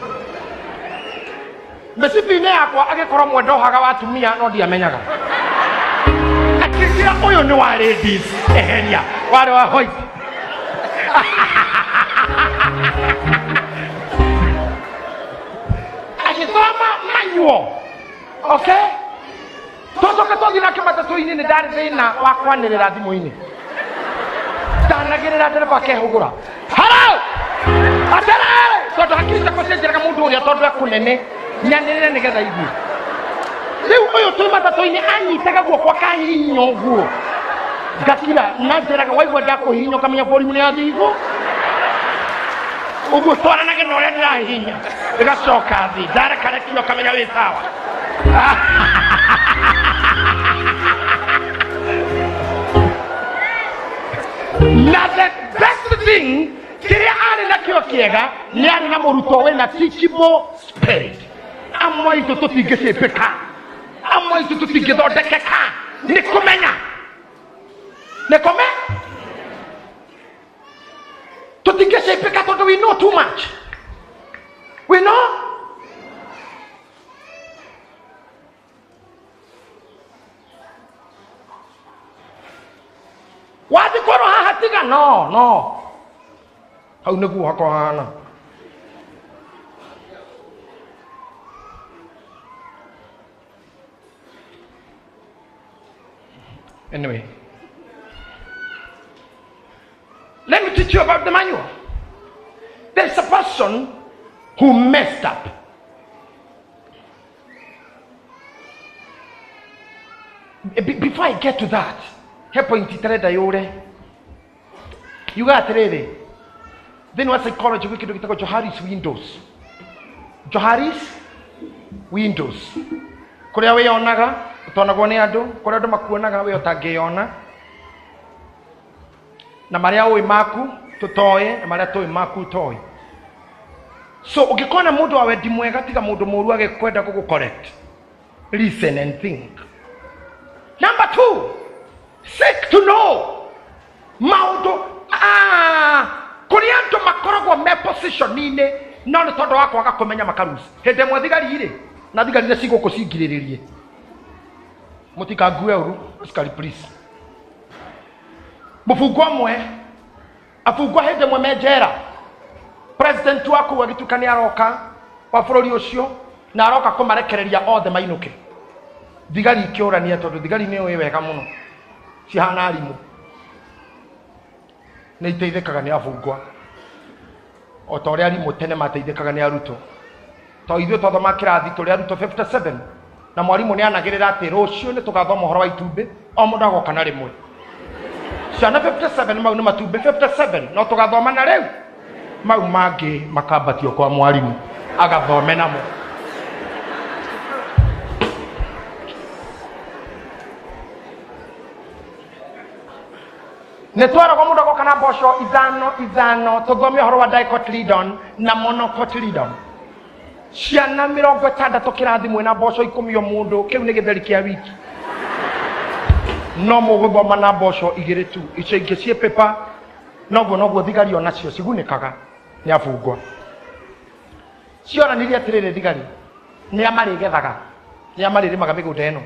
Mĩcibi-inĩ yakwa agĩkorwo mwendohaga wa atumia no ndiamenyaga. Akĩnjĩra ũyũ nĩ wa ladies, eheria, warĩ wa white. Agĩthoma manual. Okay? Twacoka twathiĩ nake matatũ-inĩ nĩ ndarĩ thĩna wa kwanĩrĩra thimũ-inĩ. Ndanagĩrĩra ndereba akehũgũra. Hello! Atĩrĩrĩ! Tondũ hakiri ciakwa cianjĩraga mũndũ ũrĩa tondũ ekũnene nyanĩrĩre nĩgetha igue. Rĩu ũyũ twĩ matatũ-inĩ anyitaga guoko akahihinya ũguo. Ngakira na njĩraga waigua ndakũhihinya ũkamenya volume nĩ yathiĩ igũrũ. Ũguo twaranage na ũrĩa ndĩrahihinya. Ĩgacoka thĩ. Ndarekarekia ũkamenya wĩ sawa. Na the best thing kĩrĩa arĩ nakĩo kĩega nĩ arĩ na mũrutwo wĩna teachable spirit. Amwe aitũ tũtingĩcĩpĩka, amwe aitũ tũtingĩthondekeka nĩ kũmenya, nĩ kũme tũtingĩcĩpĩka tondũ we know too much. We know. Wathiĩ kwarwo haha tiga no no hau nĩguo hakwa hahana. Anyway, let me teach you about the manual. There's a person who messed up. Before I get to that, he point itarenda yure. Yuga atiriri. Thĩinĩ wa psychology gwĩ kĩndũ gĩtagwo Johari's Windows. Johari's Windows. Kũrĩa wĩyonaga, ũtonagwo nĩ andũ, kũrĩa andũ makuonaga we ũtangĩyona. Na marĩa ũĩ maku tũtoĩ, na marĩa tũĩ maku ũtoĩ. So ũngĩkona mũndũ wa wendi mwega tiga mũndũ mũru agĩkwenda gũgũ correct. Listen and think. Number 2, seek to know. Maũndũ kũrĩa andũ makoragwo me position-inĩ no nĩ tondũ wa kwaga kũmenya makaruci. Hĩndĩ ĩmwe thigari rĩ, na thigari iria cigũkũ cingirĩrĩrie. Mũtikangue ũru, askari please. Mũbungwa ũmwe, abungwa hĩndĩ ĩmwe me njera. President wa kũu agĩtuĩka nĩ aroka wa bũrũri ũcio na aroka kũmarekereria othe mainũke. Thigari ikĩũrania tondũ thigari nĩ ũĩ wega mũno cihana arimũ. Nĩ iteithĩkaga nĩ abungwa. O ta ũrĩa arimũ tene mateithĩkaga nĩ arutwo. To ithuĩ twathoma kĩrathi tũrĩ arutwo 57 na mwarimũ nĩ anagĩrĩra atĩ rũciũ nĩ tũgathoma ũhoro wa itumbĩ o mũndũ agoka na rĩmwe. Ciana 57 mau nĩ matumbĩ 57 no tũgathoma na rĩu mau mangĩ makambatio kwa mwarimũ agathome namo. Nĩ twaragwo mũndũ agoka na mboco ithano ithano tũthome ũhoro wa dicotyledon na monocotyledon. Ciana 60 kĩrathi mwĩna mboco 10 o mũndũ, kĩu nĩ gĩtheri kĩa wiki. No mũgũthoma na mboco 2 tu, icio ingĩ ciĩ paper, noguo noguo thigari onacio cigunĩkaga nĩ abungwa. Cioranirie atĩrĩrĩ thigari, nĩ a marĩgethaga, nĩ a marĩrĩmaga mĩgũnda ĩno,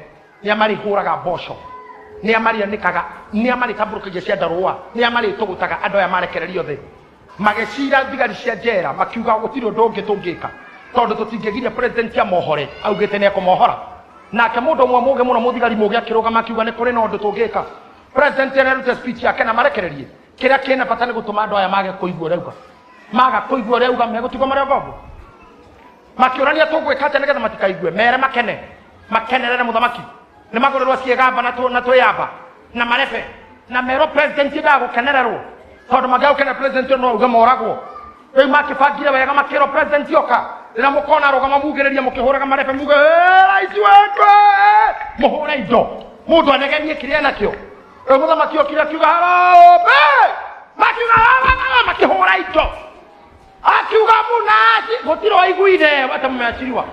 nĩ a marĩhũraga mboco, nĩ a marĩanĩkaga, nĩ a marĩtambũrũkagia ciandarũa, nĩ a marĩtũgũtaga andũ aya marekererio thĩ. Magĩcira thigari cia njera makiuga gũtirĩ ũndũ ũngĩ tũngĩka tondũ tũtingĩgiria president amohore, augĩte nĩ ekũmohora. Nake mũndũ ũmwe mũũgĩ mũno mũthigari mũũgĩ akĩrũgama akiuga nĩ kũrĩ na ũndũ tũngĩka. President nĩarute speech yake na marekererie. Kĩrĩa kĩna bata nĩ gũtũma andũ aya mage kũigua ũrĩa auga. Maga kũigua ũrĩa auga megũtigwo marĩ o ngombo. Makĩũrania tũgwĩka atĩa nĩgetha matikaigue, mere makene, makenerere mũthamaki. Nĩ magũrĩrwo ciĩgamba na twĩyamba na marebe na merwo president endaga gũkenererwo tondũ mangĩaga gũkenera president no auge moragwo. Rĩu makĩbangire wega makĩrwo president oka rĩrĩa mũkona arũgama mugĩrĩrie mũkĩhũraga marebe muge rais wetu, mũhũre indo mũndũ anegenie kĩrĩa enakĩo. Rĩu mũthamaki okire akiuga harambee, makiuga makĩhũra indo, akiuga munaci gũtirĩ waiguire ata mũmeaciriwa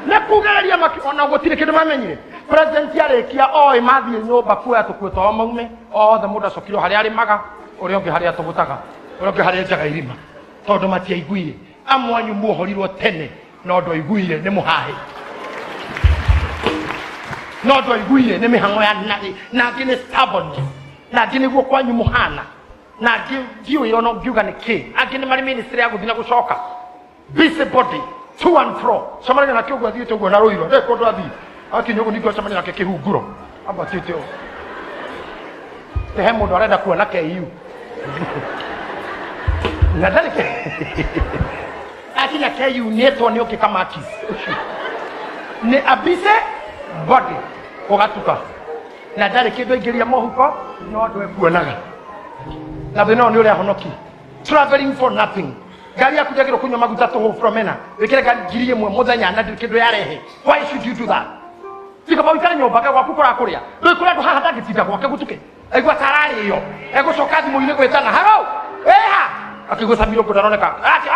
nĩ kugĩrĩria ona gũtirĩ kĩndũ mamenyire. President arĩkia oĩ mathiĩ nyũmba kuoya tũkuo twao maume othe, mũndũ acokire harĩa arĩmaga, ũrĩa ũngĩ harĩa atũgũtaga, ũrĩa ũngĩ harĩa enjaga irima, tondũ matiaiguire. Amwe anyu muohorirwo tene no ndwaiguire nĩ mũhahĩ, no ndwaiguire nĩ mĩhang'o ya na angĩ nĩ stubbornness, na angĩ nĩguo kwanyu mũhana, na angĩ ndiũĩ ona ngiuga nĩ kĩ, angĩ nĩ marĩ ministry ya gũthiĩ na gũcoka, busybody to and fro. Cemania nake ũguo athiĩte ũguo na rũiro ndĩ kũndũ athiĩ akinya ũguo ningĩ acemania nake kĩhunguro ambatĩte ũguo he mũndũ arenda kuona KU na ndarĩ akinya KU nĩetwo nĩ ũngĩ kamakis ũcio nĩ a busy body ũgatuka na ndarĩ kĩndũ aingĩria mũhuko no andũ ekuonaga na thĩna ũyũ nĩ ũrĩa honoki traveling for nothing. Ngari yaku ndĩagĩrĩirwo kũnyua maguta tũhũ Fromena wĩkĩre ngari 1000 mũthenya na ndĩrĩ kĩndũ yarehe. Why should you do that? Tiga ũikare nyũmba gwaku kũrakũrĩa rĩu kũrĩ andũ haha ndangĩtinda gwake gũtuke aigua ta ararĩo egũcoka thimũ-inĩ gwĩtana haro wĩha akĩigua Samiro ũguo ndaroneka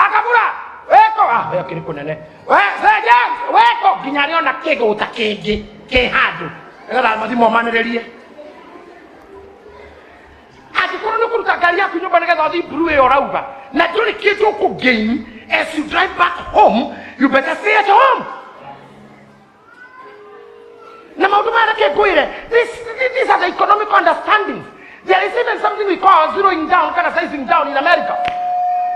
akabura wĩko akĩrĩ kũnene Sir James wĩko nginya arĩona kĩgũta kĩngĩ kĩ handũ nĩgetha mathimũ manĩrĩrie. Angĩkorwo nĩ ũkũruta ngari yaku nyũmba nĩgetha ũthiĩ blue ĩyo ũrauga na ndũrĩ kĩndũ ũkũgain, as you drive back home you better stay at home. Na maũndũ maya reke ngwĩre, these are the economic understandings. There is even something we call zeroing down kana sizing down in America.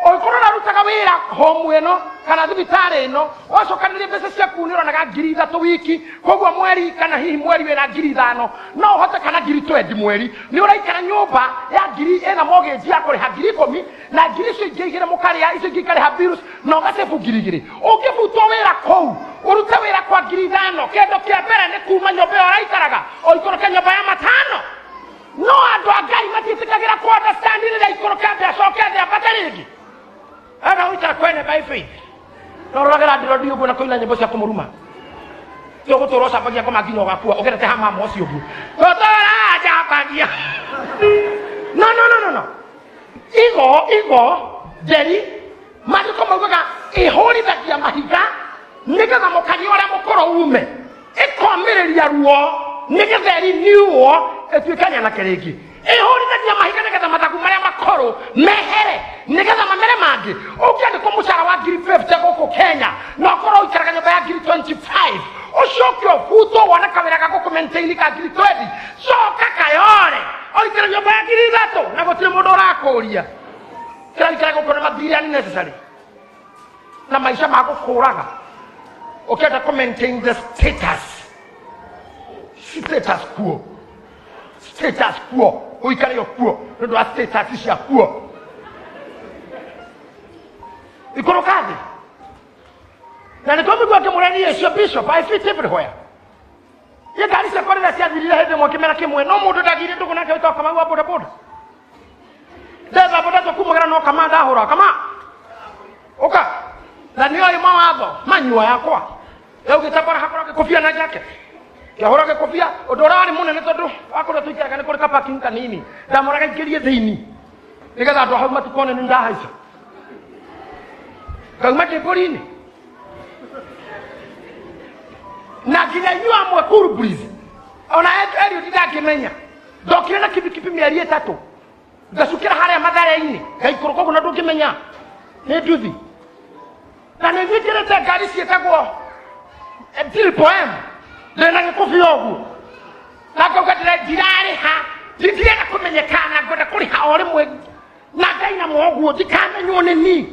Ũngĩkorwo ũrarutaga wĩra home ĩno kana thibitarĩ ĩno, wacokanĩrĩria mbeca ciaku nĩ ũronaga 3,000 wiki, koguo mweri kana hihi mweri wĩna 5,000 no ũhote kana 20,000 mweri, nĩ ũraikara nyũmba ya ngiri ĩna mortgage ya kũrĩha 10,000 na ngiri icio ingĩ igĩrĩ mũkarĩa, icio ingĩ ikarĩha bills na ũgacebu 2,000. Ũngĩbutwo wĩra kũu ũrute wĩra kwa 5,000, kĩndũ kĩa mbere nĩ kuma nyũmba ĩyo ũraikaraga ũikũrũke nyũmba ya 5,000. No andũ a Ngai matiĩtĩkagĩra kũ understand rĩrĩa ikũrũke thĩ acoke thĩ ambate rĩngĩ. Ana ũikara kwene by faith no roragĩra ndĩro ũguo na kũina nyĩmbo cia kũmũruma tũgũtũra ũcambagia ngoma nginya ũgakua ũgerete ha mama ũcio ũguo tũtũra njambagia. No no no no no igo njeri maandĩko maugaga ĩhũrithagia mahiga nĩgetha mũkania ũrĩa mũkũrũ ume, ĩkomĩrĩria ruo nĩgetha ĩriniuo ĩtuĩke nyanake rĩngĩ. Ĩhũrithagia mahiga nĩgetha mathagu marĩa makũrũ mehere nĩgetha mamere mangĩ. Ũngĩandĩkwo mũcara wa 50,000 gũkũ Kenya na ũkorwo ũikaraga nyũmba ya 25,000, ũcoke ũbutwo wone kawĩra ga gũkũ maintain ka 20,000, coka kayore ũikare nyũmba ya 3,000 na gũtirĩ mũndũ ũrakũria. Kĩraikara gũkũ nĩ mathirĩ unnecessary na maica ma gũkũraga. Ũkĩenda kũ maintain the status quo, status quo. Ũikare o kuo nĩ ũndũ wa status ciakuo. Ikũrũka thĩ. Na nĩ twamũigua akĩmwĩra niĩ ũcio bishop, I fit everywhere. Ye ngari ciakwa rĩrĩa ciathirire hĩndĩ ĩmwe kĩmera kĩmwe, no mũndũ ndagire ndũgũ nake wĩtagwo Kamau wa bodaboda. Ndetha boda tũkumagĩra no Kama ndahũra, Kama ũka. Na nĩoĩ mawatho manyua yakwa. Yaugĩte mbara hakũra gĩkũbia na jacket. Kĩahũra gĩkũbia, ũndũ ũrĩa warĩ mũnene tondũ wakũrĩa tũikaraga nĩ kũrĩ ka parking kanini. Ndamũraga ingĩrie thĩinĩ nĩgetha andũ a hau matikone nĩ ndahaica. Ngauma ndĩ mbũri-inĩ. Na nginya inyuĩ amwe Cool Breeze, ona Eliud ndangĩmenya. Ndokire na kibikibi mĩeri 3. Ngacukĩra harĩa Mathare-inĩ, ngaikũrũka ũguo na ndũngĩmenya nĩ nduthi. Na nĩ nyingĩrĩte ngari ciĩtagwo Triple M, ndĩna gĩkũbia ũguo. Na ngauga ndirarĩha, ndirenda kũmenyekana, ngwenda kũrĩha o rĩmwe. Na ngainama ũguo ndikamenywo nĩ niĩ.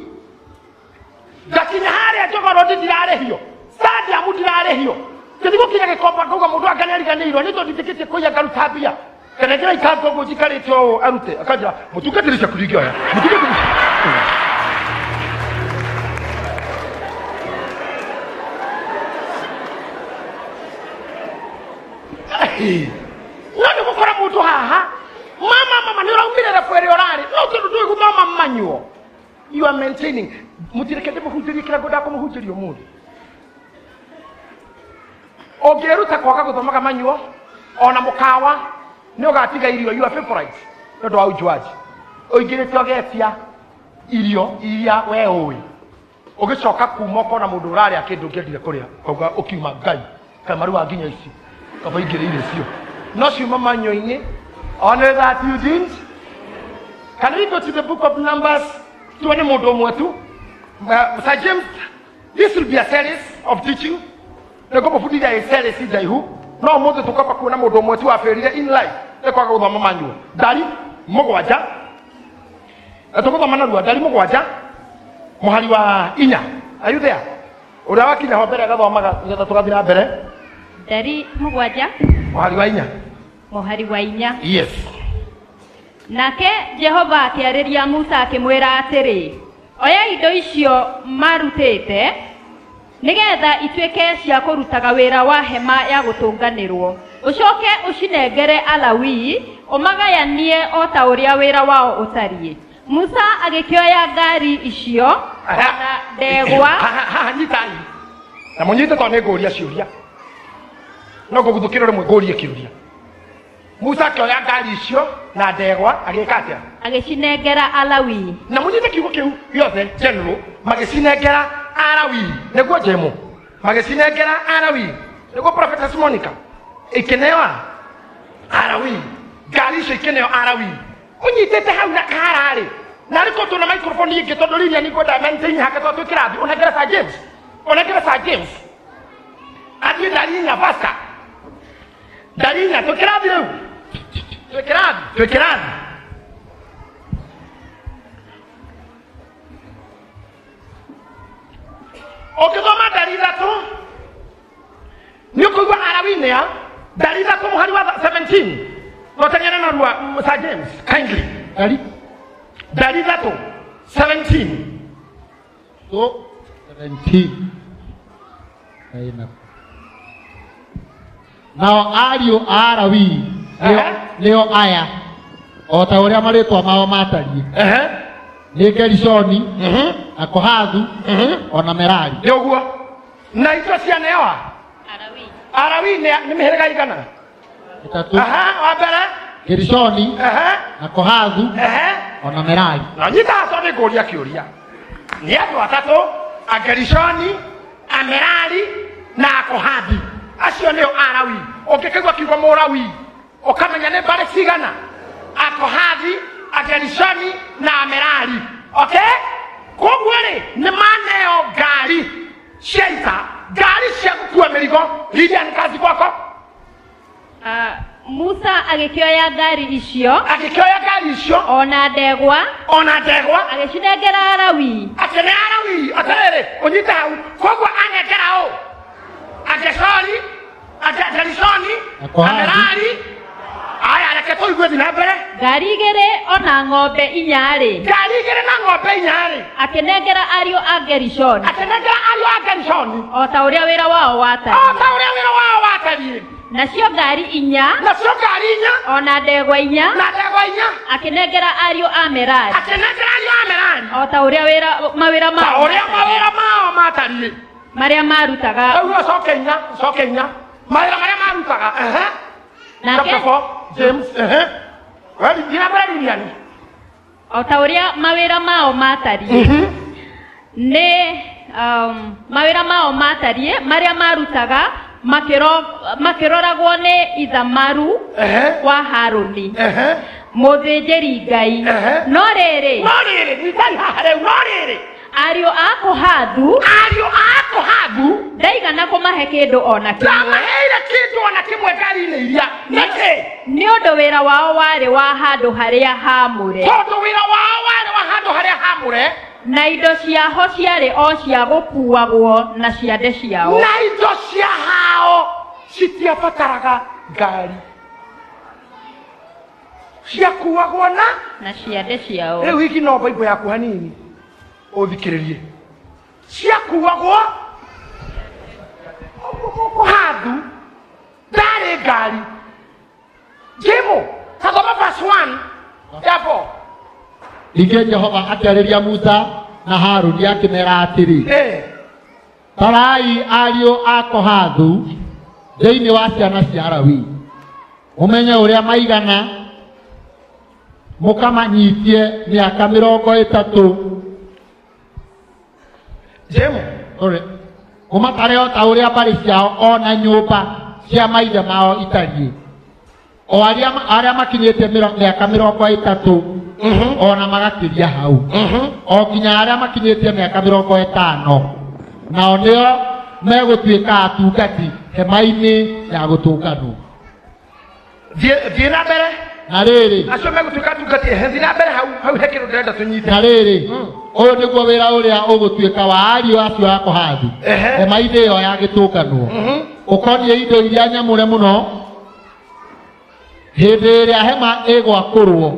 Ngakinya harĩa Njogoro ndirarĩhio, stadium ndirarĩhio. Ngĩthiĩ gũkinya Gĩkomba ngauga mũndũ anga nĩariganĩirwo, nĩ tondũ nditĩkĩtie kũiya ngaruta mbia. Kanengera ikango ũguo njikarĩte ũũ arute, akanjĩra mũtungatĩri ciaku ndingĩoya, mũtungatĩri. No nĩ gũkora mũndũ haha, mama, mama, nĩ ũraumire rebu ĩrĩa ũrarĩ, no tondũ ndũĩ gũthoma manual. You are maintaining. Mũtireke ndĩmũhunjĩrie kĩrĩa ngwendaga kũmũhunjĩria ũmũthĩ. Ũngĩĩruta kwaga gũthomaga manual, ona mũkawa, nĩ ũgatiga irio your favorite nĩ ũndũ wa ujuaji. Ũingĩrĩte ũgetia irio iria we ũĩ. Ũgĩcoka kuma ũkona mũndũ ũrarĩa kĩndũ ũngĩendire kũrĩa, ũkauga ũkiuma Ngai, kamaru wa nginya ici, kaba ingĩrĩire cio. No ciuma manyuinĩ, only that you didn't. Can we go to the book of Numbers? Tuone mũndũ ũmwe tu. Sir James, this will be a series of teaching. Nĩngũmũbundithia a series njaihu. No ũmũthĩ tũkwamba kuona mũndũ ũmwe tu wabĩrire in life nĩ kwaga gũthoma manual. Ndari 7. Na tũgũthoma narua ndari 7 mũhari wa 4. Are you there? Ũrĩa wakinya ho mbere agathomaga nĩgetha tũgathiĩ na mbere. Ndari 7 mũhari wa 4. Mũhari wa 4. Yes. Nake Jehova akĩarĩria Musa akĩmwĩra atĩrĩ, oya indo icio marutĩte nĩgetha ituĩke cia kũrutaga wĩra wa hema ya gũtũnganĩrwo, ũcoke ũcinengere Alawii ũmagayanie o ta ũrĩa wĩra wao ũtariĩ. Musa agĩkĩoya ngari icio na ndegwa. Haha nyitai. Na mũnyite tondũ nĩ ngũria ciũria. No ngũguthũkĩra rĩmwe ngũrie kĩũria. Musa akĩoya ngari icio na ndegwa agĩka atĩa? Agĩcinengera Alawii. Na mũnyite kiugo kĩu gĩothe general, magĩcinengera Alawii. Nĩguo Jemo. Magĩcinengera Alawii. Nĩguo Prophetess Monica. Ikĩnewa Alawii. Ngari icio ikĩneo Alawii. Ũnyitĩte hau na kararĩ. Na rĩko tũna microphone ĩngĩ tondũ Lilian nĩngwenda maintain hake tondũ twĩ kĩrathi. Ũnengere Sir James. Ũnengere Sir James. Athiĩ ndari inya faster. Ndari inya twĩ kĩrathi rĩu. Twĩ kĩrathi. Twĩ kĩrathi. Ũngĩthoma ndari 3 nĩ ũkũigua Alawii nĩa ndari 3 mũhari wa 17. Tũteng'ere narua, Sir James, kindly. Ndari 3 17. 17. Nao ariũ a Alawii nĩo aya, o ta ũrĩa marĩtwa mao matariĩ. Nĩ Gerishoni, na Kohathu, ona Merari. Nĩ ũguo. Na icio cianewa? Alawii. Alawii nĩ mĩhĩrĩga igana? 3. Aha, wa mbere? Gerishoni, na Kohathu, ona Merari. Na nyita haha tondũ nĩngũria kĩũria. Nĩ andũ atatũ, Agerishoni, Amerari na Akohathi. Acio nĩo Alawii. Ũngĩkaigua kiugo Mũlawii, ũkamenya nĩ mbarĩ cigana? Akohathi, Agerishoni na Amerari. Okay? Koguo rĩ, nĩ maneo ngari cia ita, ngari cia gũkua mĩrigo. Lilian, kazi kwako. Musa agĩkĩoya ngari icio. Agĩkĩoya ngari icio. Ona ndegwa. Ona ndegwa. Agĩcinengera Alawii. Akĩnengera Alawii. Atĩrĩrĩ, ũnyite hau. Koguo anengera ũ? Ageshori, Agerishoni, Amerari, Aya reke tũigue thiĩ na mbere. Ngari igĩrĩ ona ng'ombe inya-rĩ. Ngari igĩrĩ na ng'ombe inya-rĩ. Akĩnengera ariũ a Gerishoni. Akĩnengera ariũ a Gerishoni. O ta ũrĩa wĩra wao watariĩ. O ta ũrĩa wĩra wao watariĩ. Nacio ngari inya. Nacio ngari inya. Ona ndegwa inya. Na ndegwa inya. Akĩnengera ariũ a Merari. Akĩnengera ariũ a Merari. O ta ũrĩa wĩra mawĩra mao. Ta ũrĩa mawĩra mao matariĩ. Marĩa marutaga. Rĩu coke inya, coke inya. Mawĩra marĩa marutaga. Ehe. Chapter 4, James. Ehe. Wali jina mbere Lilian. O ta ũrĩa mawĩra mao matariĩ. Nĩ mawĩra mao matariĩ marĩa marutaga makĩroragwo nĩ Ithamaru wa Harũni mũthĩnjĩri Ngai. No rĩrĩ, no rĩrĩ, nyitai haha rĩu, no rĩrĩ, ariũ a Kohathu, ariũ a Kohathu ndaigana kũmahe kĩndũ ona kĩmwe. Ndamaheire kĩndũ ona kĩmwe ngari-inĩ iria. Nĩkĩ? Nĩ ũndũ wĩra wao warĩ wa handũ harĩa haamũre. Tondũ wĩra wao warĩ wa handũ harĩa haamũre. Na indo ciaho ciarĩ o cia gũkuagwo na ciande ciao. Na indo cia hao citiabataraga ngari. Ciakuagwo na ciande ciao. Rĩu hiki no Bible yaku hanini ũthikĩrĩrie. Ciakuagwo Kohathu ndarĩ ngari. Jimo, tathoma verse 1 ya 4. Ningĩ Jehova akĩarĩria Musa na Harũni akĩmeera atĩrĩ, tarai ariũ a Kohathu thĩinĩ wa ciana cia Lawi, mũmenye ũrĩa maigana, mũkamanyitie mĩaka 30. Jemo, mũmatare o ta ũrĩa mbarĩ ciao o na nyũmba cia maithe mao itariĩ, o arĩa makinyĩtie mĩaka 30 ona magakĩria hau, o nginya arĩa makinyĩtie mĩaka 50, nao nĩo megũtuĩka atungati hema-inĩ ya gũtũnganwo. Thiĩ na mbere. Na rĩrĩ, acio megũtuĩka atungati, thiĩ na mbere hau, hau he kĩndũ ndĩrenda tũnyite. Na rĩrĩ, ũyũ nĩguo wĩra ũrĩa ũgũtuĩka wa ariũ acio a Kohathu hema-inĩ ĩyo ya gĩtũnganwo, ũkoniĩ indo iria nyamũre mũno. Hĩndĩ ĩrĩa hema ĩgwakũrwo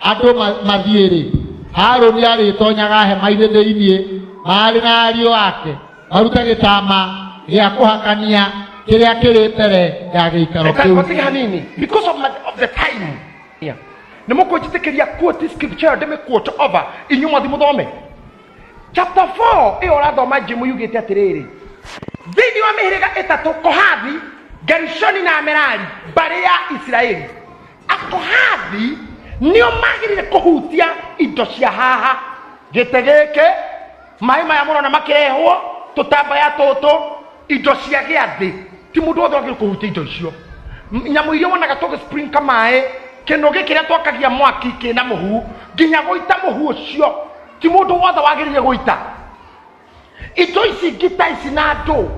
andũ mathiĩ-rĩ, Harũni arĩtonyaga hema-inĩ thĩinĩ marĩ na ariũ ake, marute gĩtama gĩa kũhakania kĩrĩa kĩrĩ mbere ya gĩikaro kĩu. Tiga hanini, because of the time. Nĩ mũkũnjĩtĩkĩria quote scripture ndĩmĩ quote over inyuĩ mwathi mũthome. Chapter 4 ĩyo ũrathoma Jim yugĩte atĩrĩrĩ, thĩinĩ wa mĩhĩrĩga ĩtatũ, Kohathi, Gerishoni na Merari, mbarĩ ya Isiraeli, Akohathi nĩo magĩrĩire kũhutia indo cia haha, gĩtĩ gĩkĩ, maĩ maya mũrona makĩrehwo, tũtambaya tũtũ, indo cia gĩathĩ. Ti mũndũ wothe wagĩrĩire kũhutia indo icio. Nyamũ iria wonaga tũgĩsprinka maĩ, kĩndũ gĩkĩ kĩrĩa twakagia mwaki kĩna mũhu, nginya gũita mũhu ũcio, ti mũndũ wothe wagĩrĩire gũita. Indo ici ngita ici na andũ,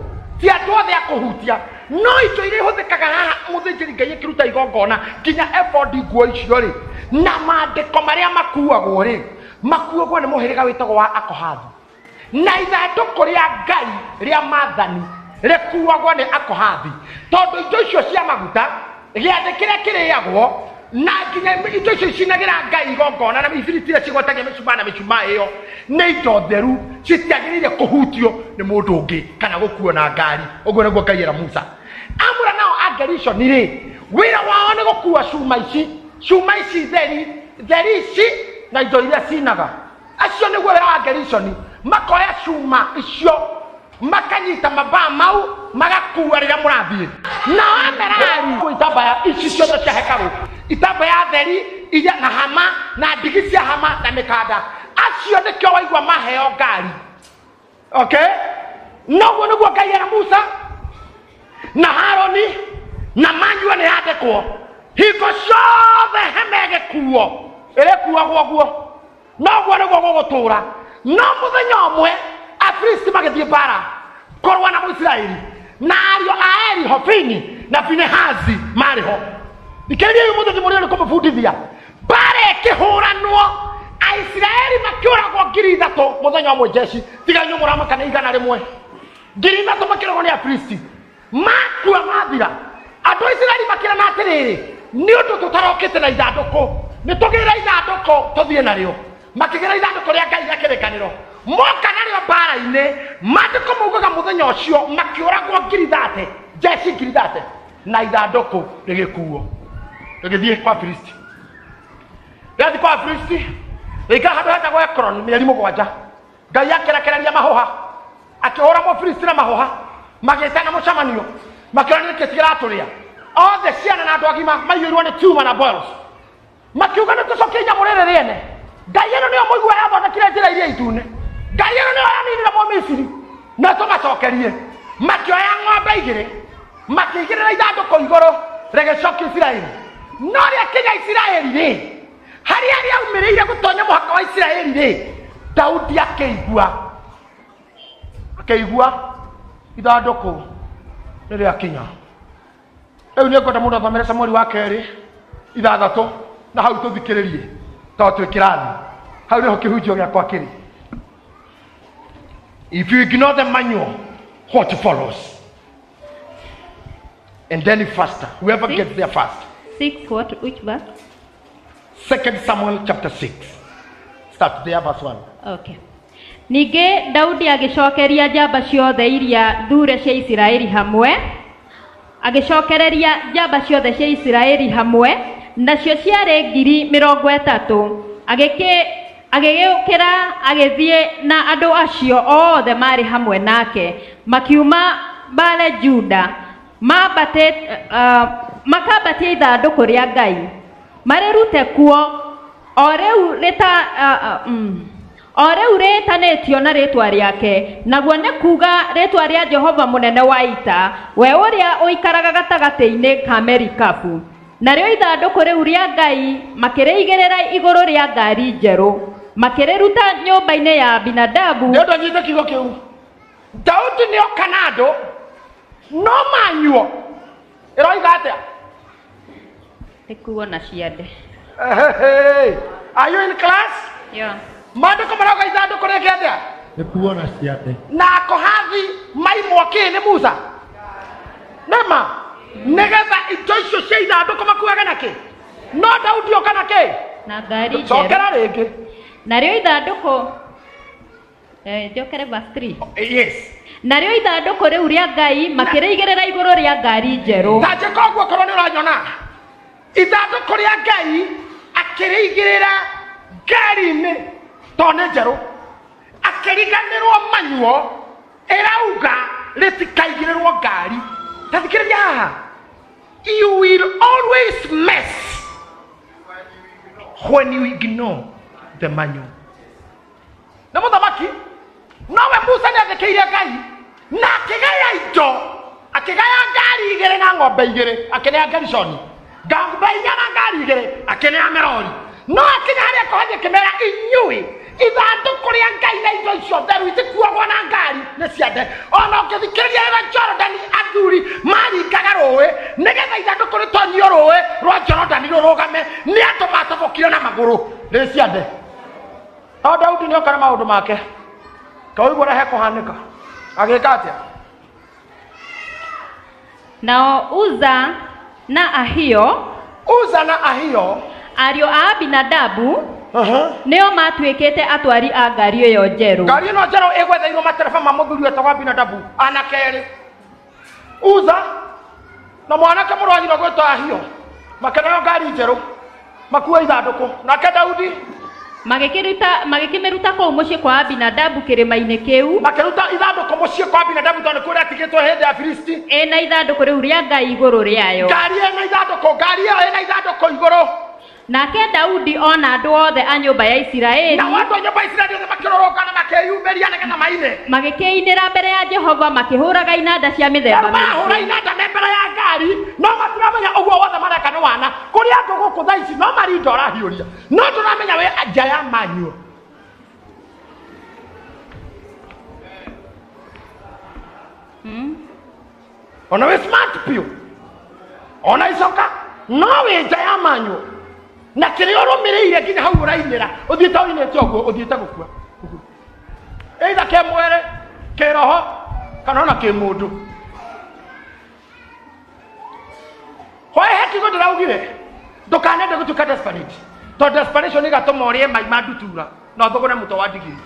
ti andũ othe a kũhutia. No indo iria ihũthĩkaga haha mũthĩnjĩri Ngai akĩruta igongona, nginya ebodi nguo icio rĩ, na maandĩko marĩa makuagwo rĩ, makuagwo nĩ mũhĩrĩga wĩtagwo wa Akohathu. Na ithandũkũ rĩa Ngai rĩa maathani rĩkuagwo nĩ Akohathi, tondũ indo icio cia maguta, gĩathĩ kĩrĩa kĩrĩagwo, na nginya indo icio icinagĩra Ngai igongona na ibiriti iria cigwatagia mĩcumaa na mĩcumaa ĩyo nĩ indo theru, citiagĩrĩire kũhutio nĩ mũndũ ũngĩ kana gũkuo na ngari. Ũguo nĩguo Ngai era Musa. Amũra nao Agerishoni rĩ, wĩra wao nĩ gũkua cuma ici, cuma ici theri, theri ici na indo iria cinaga. Acio nĩguo wĩra wa Agerishoni, makoya cuma icio makanyita mabaa mau magakua rĩrĩa mũrathiĩ. Nao Amerari itambaya ici ciothe cia hekarũ, itambaya theri iria na hama na ndigi cia hama na mĩkanda, acio nĩkĩo waigua maheo ngari. Okay, noguo nĩguo Ngai era Musa na Harũni na manyua nĩ yandĩkwo, hingo ciothe hema ĩgĩkuo ĩrĩkuagwo ũguo, noguo nĩguo gũgũtũra. No mũthenya ũmwe Afilisti magĩthiĩ mbara kũrũa na Mũisiraeli, na ariũ a Eli Hofini na Finehasi marĩ ho. Thikĩrĩria ũyũ mũthenya mũrĩa nĩkũmũbundithia. Mbara ĩkĩhũranwo, Aisiraeli makĩũragwo 3,000 mũthenya ũmwe jeshi, tiga inyuĩ mũramaka nĩ 100. 3,000 makĩũragwo nĩ Afilisti, makua mathira. Andũ a Isiraeli makĩrana atĩrĩrĩ, Nĩ ũndũ tũtarokĩte na ithandũkũ, nĩ tũgĩre ithandũkũ tũthiĩ narĩo. Makĩgĩra ithandũkũ rĩa Ngai rĩa kĩrĩkanĩro. Moka narĩo mbara-inĩ, maandĩko maugaga mũthenya ũcio makĩũragwo 30,000, jeshi 30,000, na ithandũkũ rĩgĩkuo rĩgĩthiĩ kwa Filisti. Rĩathiĩ kwa Filisti, rĩikara handũ hetagwo Ekron mĩeri 7. Ngai akĩrekereria mahũha, akĩhũra Mũfilisti na mahũha, magĩtana mũcemanio, makĩona nĩkĩ kĩratũrĩa. Othe ciana na andũ agima maiyũirwo nĩ tumor na boils. Makiuga nĩ tũcokie nyamũ rĩrĩ rĩene. Ngai ĩno nĩyo mũigua yathondekire njĩra iria itune. Ngai ĩno nĩyo yaninire Mũmisiri, na tũmacokerie. Makĩoya ng'ombe igĩrĩ, makĩigĩrĩra ithandũkũ igũrũ rĩgĩcokia Isiraeli. No rĩakinya Isiraeli rĩ, harĩa rĩaumĩrĩire gũtonya mũhaka wa Isiraeli rĩ, Daudi akĩigua ithandũkũ nĩ rĩakinya. Rĩu nĩ ngwenda mũndũ athomere Samueli wa kerĩ 6 na hau tũthikĩrĩrie tondũ twĩ kĩrathi. Hau nĩho kĩhunjio gĩakwa kĩrĩ. If you ignore the manual, what follows? And then faster, whoever gets there first. 6 what, which verse? 2 Samuel chapter 6. Start there, verse 1. Okay. Ningĩ Daudi agĩcokeria njamba ciothe iria thure cia Isiraeli hamwe, agĩcokereria njamba ciothe cia Isiraeli hamwe, nacio ciarĩ 30,000. Agĩgĩũkĩra agĩthiĩ na andũ acio othe marĩ hamwe nake, makiuma Baale Juda, makambatie ithandũkũ rĩa Ngai, marĩrute kuo, o rĩu rĩtanĩtio na rĩtwa rĩake, naguo nĩ kuga rĩtwa rĩa Jehova mũnene wa ita, we ũrĩa ũikaraga gatagatĩ-inĩ ka merikabu. Narĩo ithandũkũ rĩu rĩa Ngai makĩrĩigĩrĩra igũrũ rĩa ngari njerũ, makĩrĩruta nyũmba-inĩ ya Abinadabu. Nĩ ũndũ nyite kiugo kĩu. Daudi nĩoka na andũ, no manyuo. Ĩroiga atĩa? Ĩkuo na ciande. Are you in class? Yeah. Maandĩko marauga ithandũkũ rĩngĩ atĩa? Nĩkuo na ciande. Na Akohathi maimwo kĩ nĩ Musa? Nĩma? Nĩgetha indo icio cia ithandũkũ makuage na kĩ? No Daudi oka na kĩ? Na ngari njerũ. Cokera rĩngĩ. Narĩo ithandũkũ, njokere verse 3. Yes. Narĩo ithandũkũ rĩu rĩa Ngai makĩrĩigĩrĩra igũrũ rĩa ngari njerũ. Ta njĩka ũguo korwo nĩ ũranyona. Ithandũkũ rĩa Ngai akĩrĩigĩrĩra ngari-inĩ tondũ nĩ njerũ. Akĩriganĩrwo manyuo ĩrauga rĩtikaigĩrĩrwo ngari. Ta thikĩrĩria haha. You will always mess when you ignore the manual. Na mũthamaki nowe Musa nĩathĩkĩire Ngai na akĩgaya indo, akĩgaya ngari igĩrĩ na ng'ombe igĩrĩ, akĩnea Gerishoni, ng'ombe inya na ngari igĩrĩ, akĩnea Merori. No akinya harĩa Kohathi akĩmera, inyuĩ ithandũkũ rĩa Ngai na indo icio theru itikuagwo na ngari nĩ ciande. Ona ũngĩthikĩrĩria rĩrĩa Jorodani athuri maringaga rũĩ nĩgetha ithandũkũ rĩtonyio rũĩ rwa Jorodani rũrũgame, nĩ andũ matobokire na magũrũ rĩ ciande. No Daudi nĩoka na maũndũ make, kaũigua ũrĩa hekũhanĩka. Agĩka atĩa? Nao Uza na Ahio, Uza na Ahio, ariũ a Abinadabu, nĩo matuĩkĩte atwari a ngari ĩyo njerũ. Ngari ĩno njerũ ĩgwetheirwo matereba ma mũthuri wetagwo Abinadabu, anake erĩ, Uza na mwanake mũrũ wa nyina ũgwĩtwo Ahio, makĩneo ngari njerũ makue ithandũkũ. Nake Daudi magĩkĩmĩruta kũu mũciĩ kwa Abinadabu kĩrĩma-inĩ kĩu, makĩruta ithandũkũ mũciĩ kwa Abinadabu tondũ nĩkuo rĩatigĩtwo hĩndĩ ya Filisti. Ĩna ithandũkũ rĩu rĩa Ngai igũrũ rĩayo. Ngari ĩna ithandũkũ, ngari ĩyo ĩna ithandũkũ igũrũ. Nake Daudi ona andũ othe a nyũmba ya Isiraeli, na andũ a nyũmba ya Isiraeli othe makĩrũrũngana makĩyumĩria nĩgetha maine, magĩkĩinĩra mbere ya Jehova makĩhũraga inanda cia mĩthemba mĩingĩ. Marahũra inanda me mbere ya ngari, no matiramenya ũguo wothe mareka nĩ wana. Kũrĩ andũ gũkũ thaa ici no marinda ũrahiũria, no ndũramenya wĩ nja ya manyuo. Ona wĩ smart piũ, ona icoka no wĩ nja ya manyuo. Na kĩrĩa ũrũmĩrĩire nginya hau ũrainĩra, ũthiĩte ũinĩte ũguo, ũthiĩte gũkua. Either kĩ mwĩrĩ, kĩroho, kana ona kĩmũndũ. Hwaĩ he kiugo ndĩraugire, Ndukanende gutuika desperate. To desperation igatũma ũrĩe mai ma ndutura na ũthũgũre mũtwe wa ndigiri.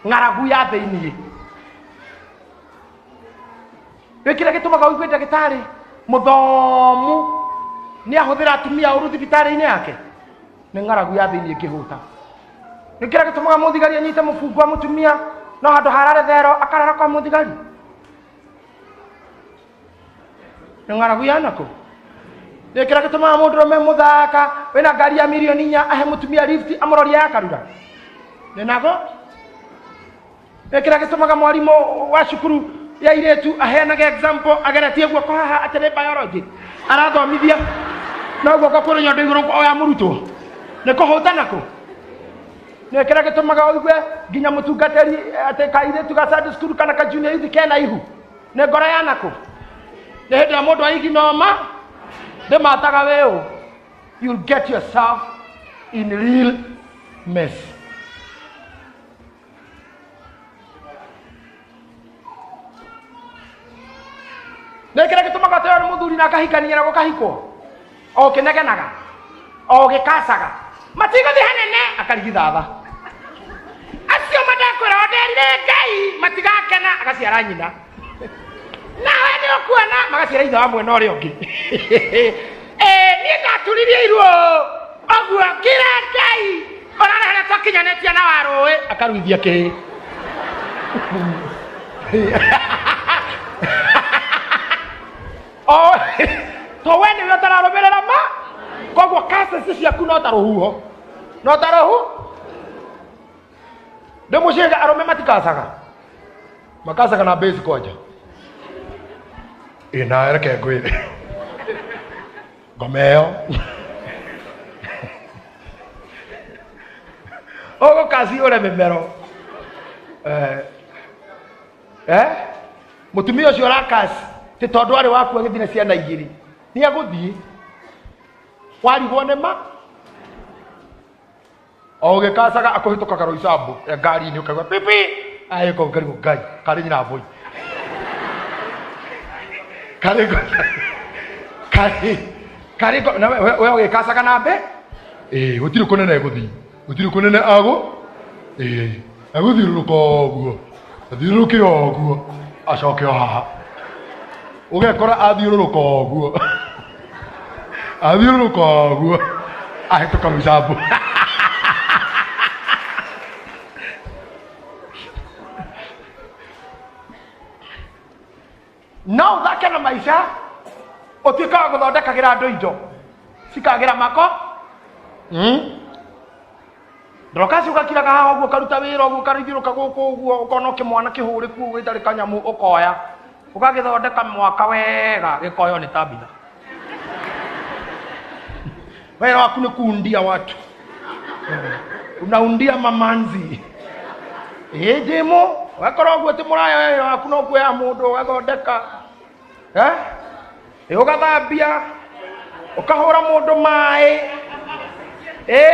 Ng'aragu ya thĩiniĩ. Gĩkĩrĩa gĩtũmaga ũigue ndagĩtarĩ mũthomu nĩ ahũthĩra atumia ũru thibitarĩ-inĩ yake nĩ ng'aragu ya thĩiniĩ ĩngĩhũta. Nĩ kĩrĩa gĩtũmaga mũthigari anyite mũbungo wa mũtumia no handũ harare thero akarara kwa mũthigari. Nĩ ng'aragu ya nakũ. Nĩ kĩrĩa gĩtũmaga mũndũrũme mũthaka wĩna ngari ya mirioni 4 ahe mũtumia lift amũrorie ya karura. Nĩ nago. Nĩ kĩrĩa gĩtũmaga mwarimũ wa cukuru ya iretu aheanage example ageretie guoko haha atĩ nĩ biology arathomithia no guoko kũrĩ nyondo igũrũ oya mũrutwo nĩ kũhũta nakũ. Nĩ kĩrĩa gĩtũmaga ũigue nginya mũtungatĩri atĩ kairĩtu ga Sunday school kana ka junior youth kena ihu nĩ ngoro ya nakũ. Nĩ hĩndĩ ya mũndũ aiginoma ndĩmataga wĩũ. You'll get yourself in real mess. Nĩ kĩrĩa gĩtũmaga atĩ nĩ mũthuri na akahikania na gũkahikwo o ũkĩnegenaga o ũgĩkacaga matigũthiĩ hanene akarigithatha acio mandakwĩra nderire Ngai matigakena agaciara nyina nawe nĩ ũkuona magaciara ithe wa mwena ũrĩa ũngĩ. Niĩ ndaturirie iruo ũguo kira Ngai ũrare harĩa twakinyanĩtie na warũĩ akaruithia kĩĩ. Oh, to we nĩwe ũtararũmĩrĩra ma koguo curses ciaku no ta rũhuho no ta rũhu. Ndĩmũciĩga arũme matikacaga makacaga na base kwanja. Ĩ nawe reke ngwĩre ngoma ĩyo ũgũkaci ũre mĩmero. Mũtumia ũcio ũrakaci ti tondũ arĩ waku agĩthiĩ na ciana igĩrĩ nĩ agũthiĩ warigwo nĩ ma o ũgĩkacaga akũhĩtũkaga rũicambu ngari-inĩ ũkaigua pipi ayĩka ũkarigwo Ngai karĩ nyina mbũi karĩ karĩ na we ũgĩkacaga na mbe ĩĩ gũtirĩ kũnene gũthiĩ gũtirĩ kũnene agũ ĩĩ agũthiũrũrũka ũguo athiũrũrũke ũguo acoke o haha ũgekora athiũrũrũka ũguo athiũrũrũka ũguo ahĩtũka rũicambu. No ũthake na maica ũtuĩke wa gũthondekagĩra andũ indo cikagĩra mako. Ndorokaci ũgakiraga haha ũguo ũkaruta wĩra ũguo ũkarithiũrũka gũkũ ũguo ũkona kĩmwana kĩhũrĩku ũguo gĩtarĩ kanyamũ ũkoya ũgagĩthondeka mwaka wega gĩkoywo nĩ Tabitha. Wĩra waku nĩ kuundia watu, unaundia mamanzi. Ĩ Jimo ũgakorwo ũguo ti mũraya wĩra waku no kuoya mũndũ ũgathondeka ĩ ũgathambia ũkahũra mũndũ maĩ ĩ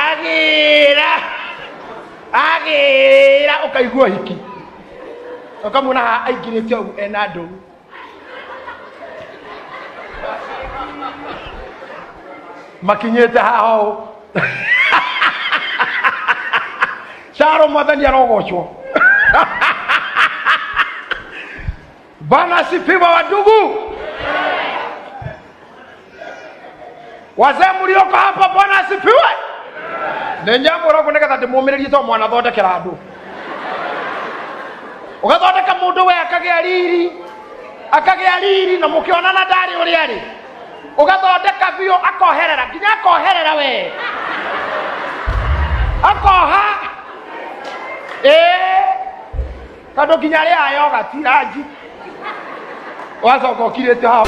agĩra agĩra ũkaigua hiki ũkamuona haha aingĩrĩte ũguo ena ndũru. Makinyĩte haha ũũ. Caro mwathani arogocwo. Bwana asifiwe wadugu. Wazee mlioko hapa Bwana asifiwe. Nĩ nyamũra ũguo nĩgetha ndĩmũmĩrĩrie tondũ mwanathondekera andũ. Ũgathondeka mũndũ we akagĩa riri akagĩa riri na mũkĩonana ndarĩ ũrĩa arĩ ũgathondeka biũ akoherera nginya akoherera we akoha ĩĩ tondũ nginya arĩa ayoga ti ranji ũgacoka ũkirĩte hau.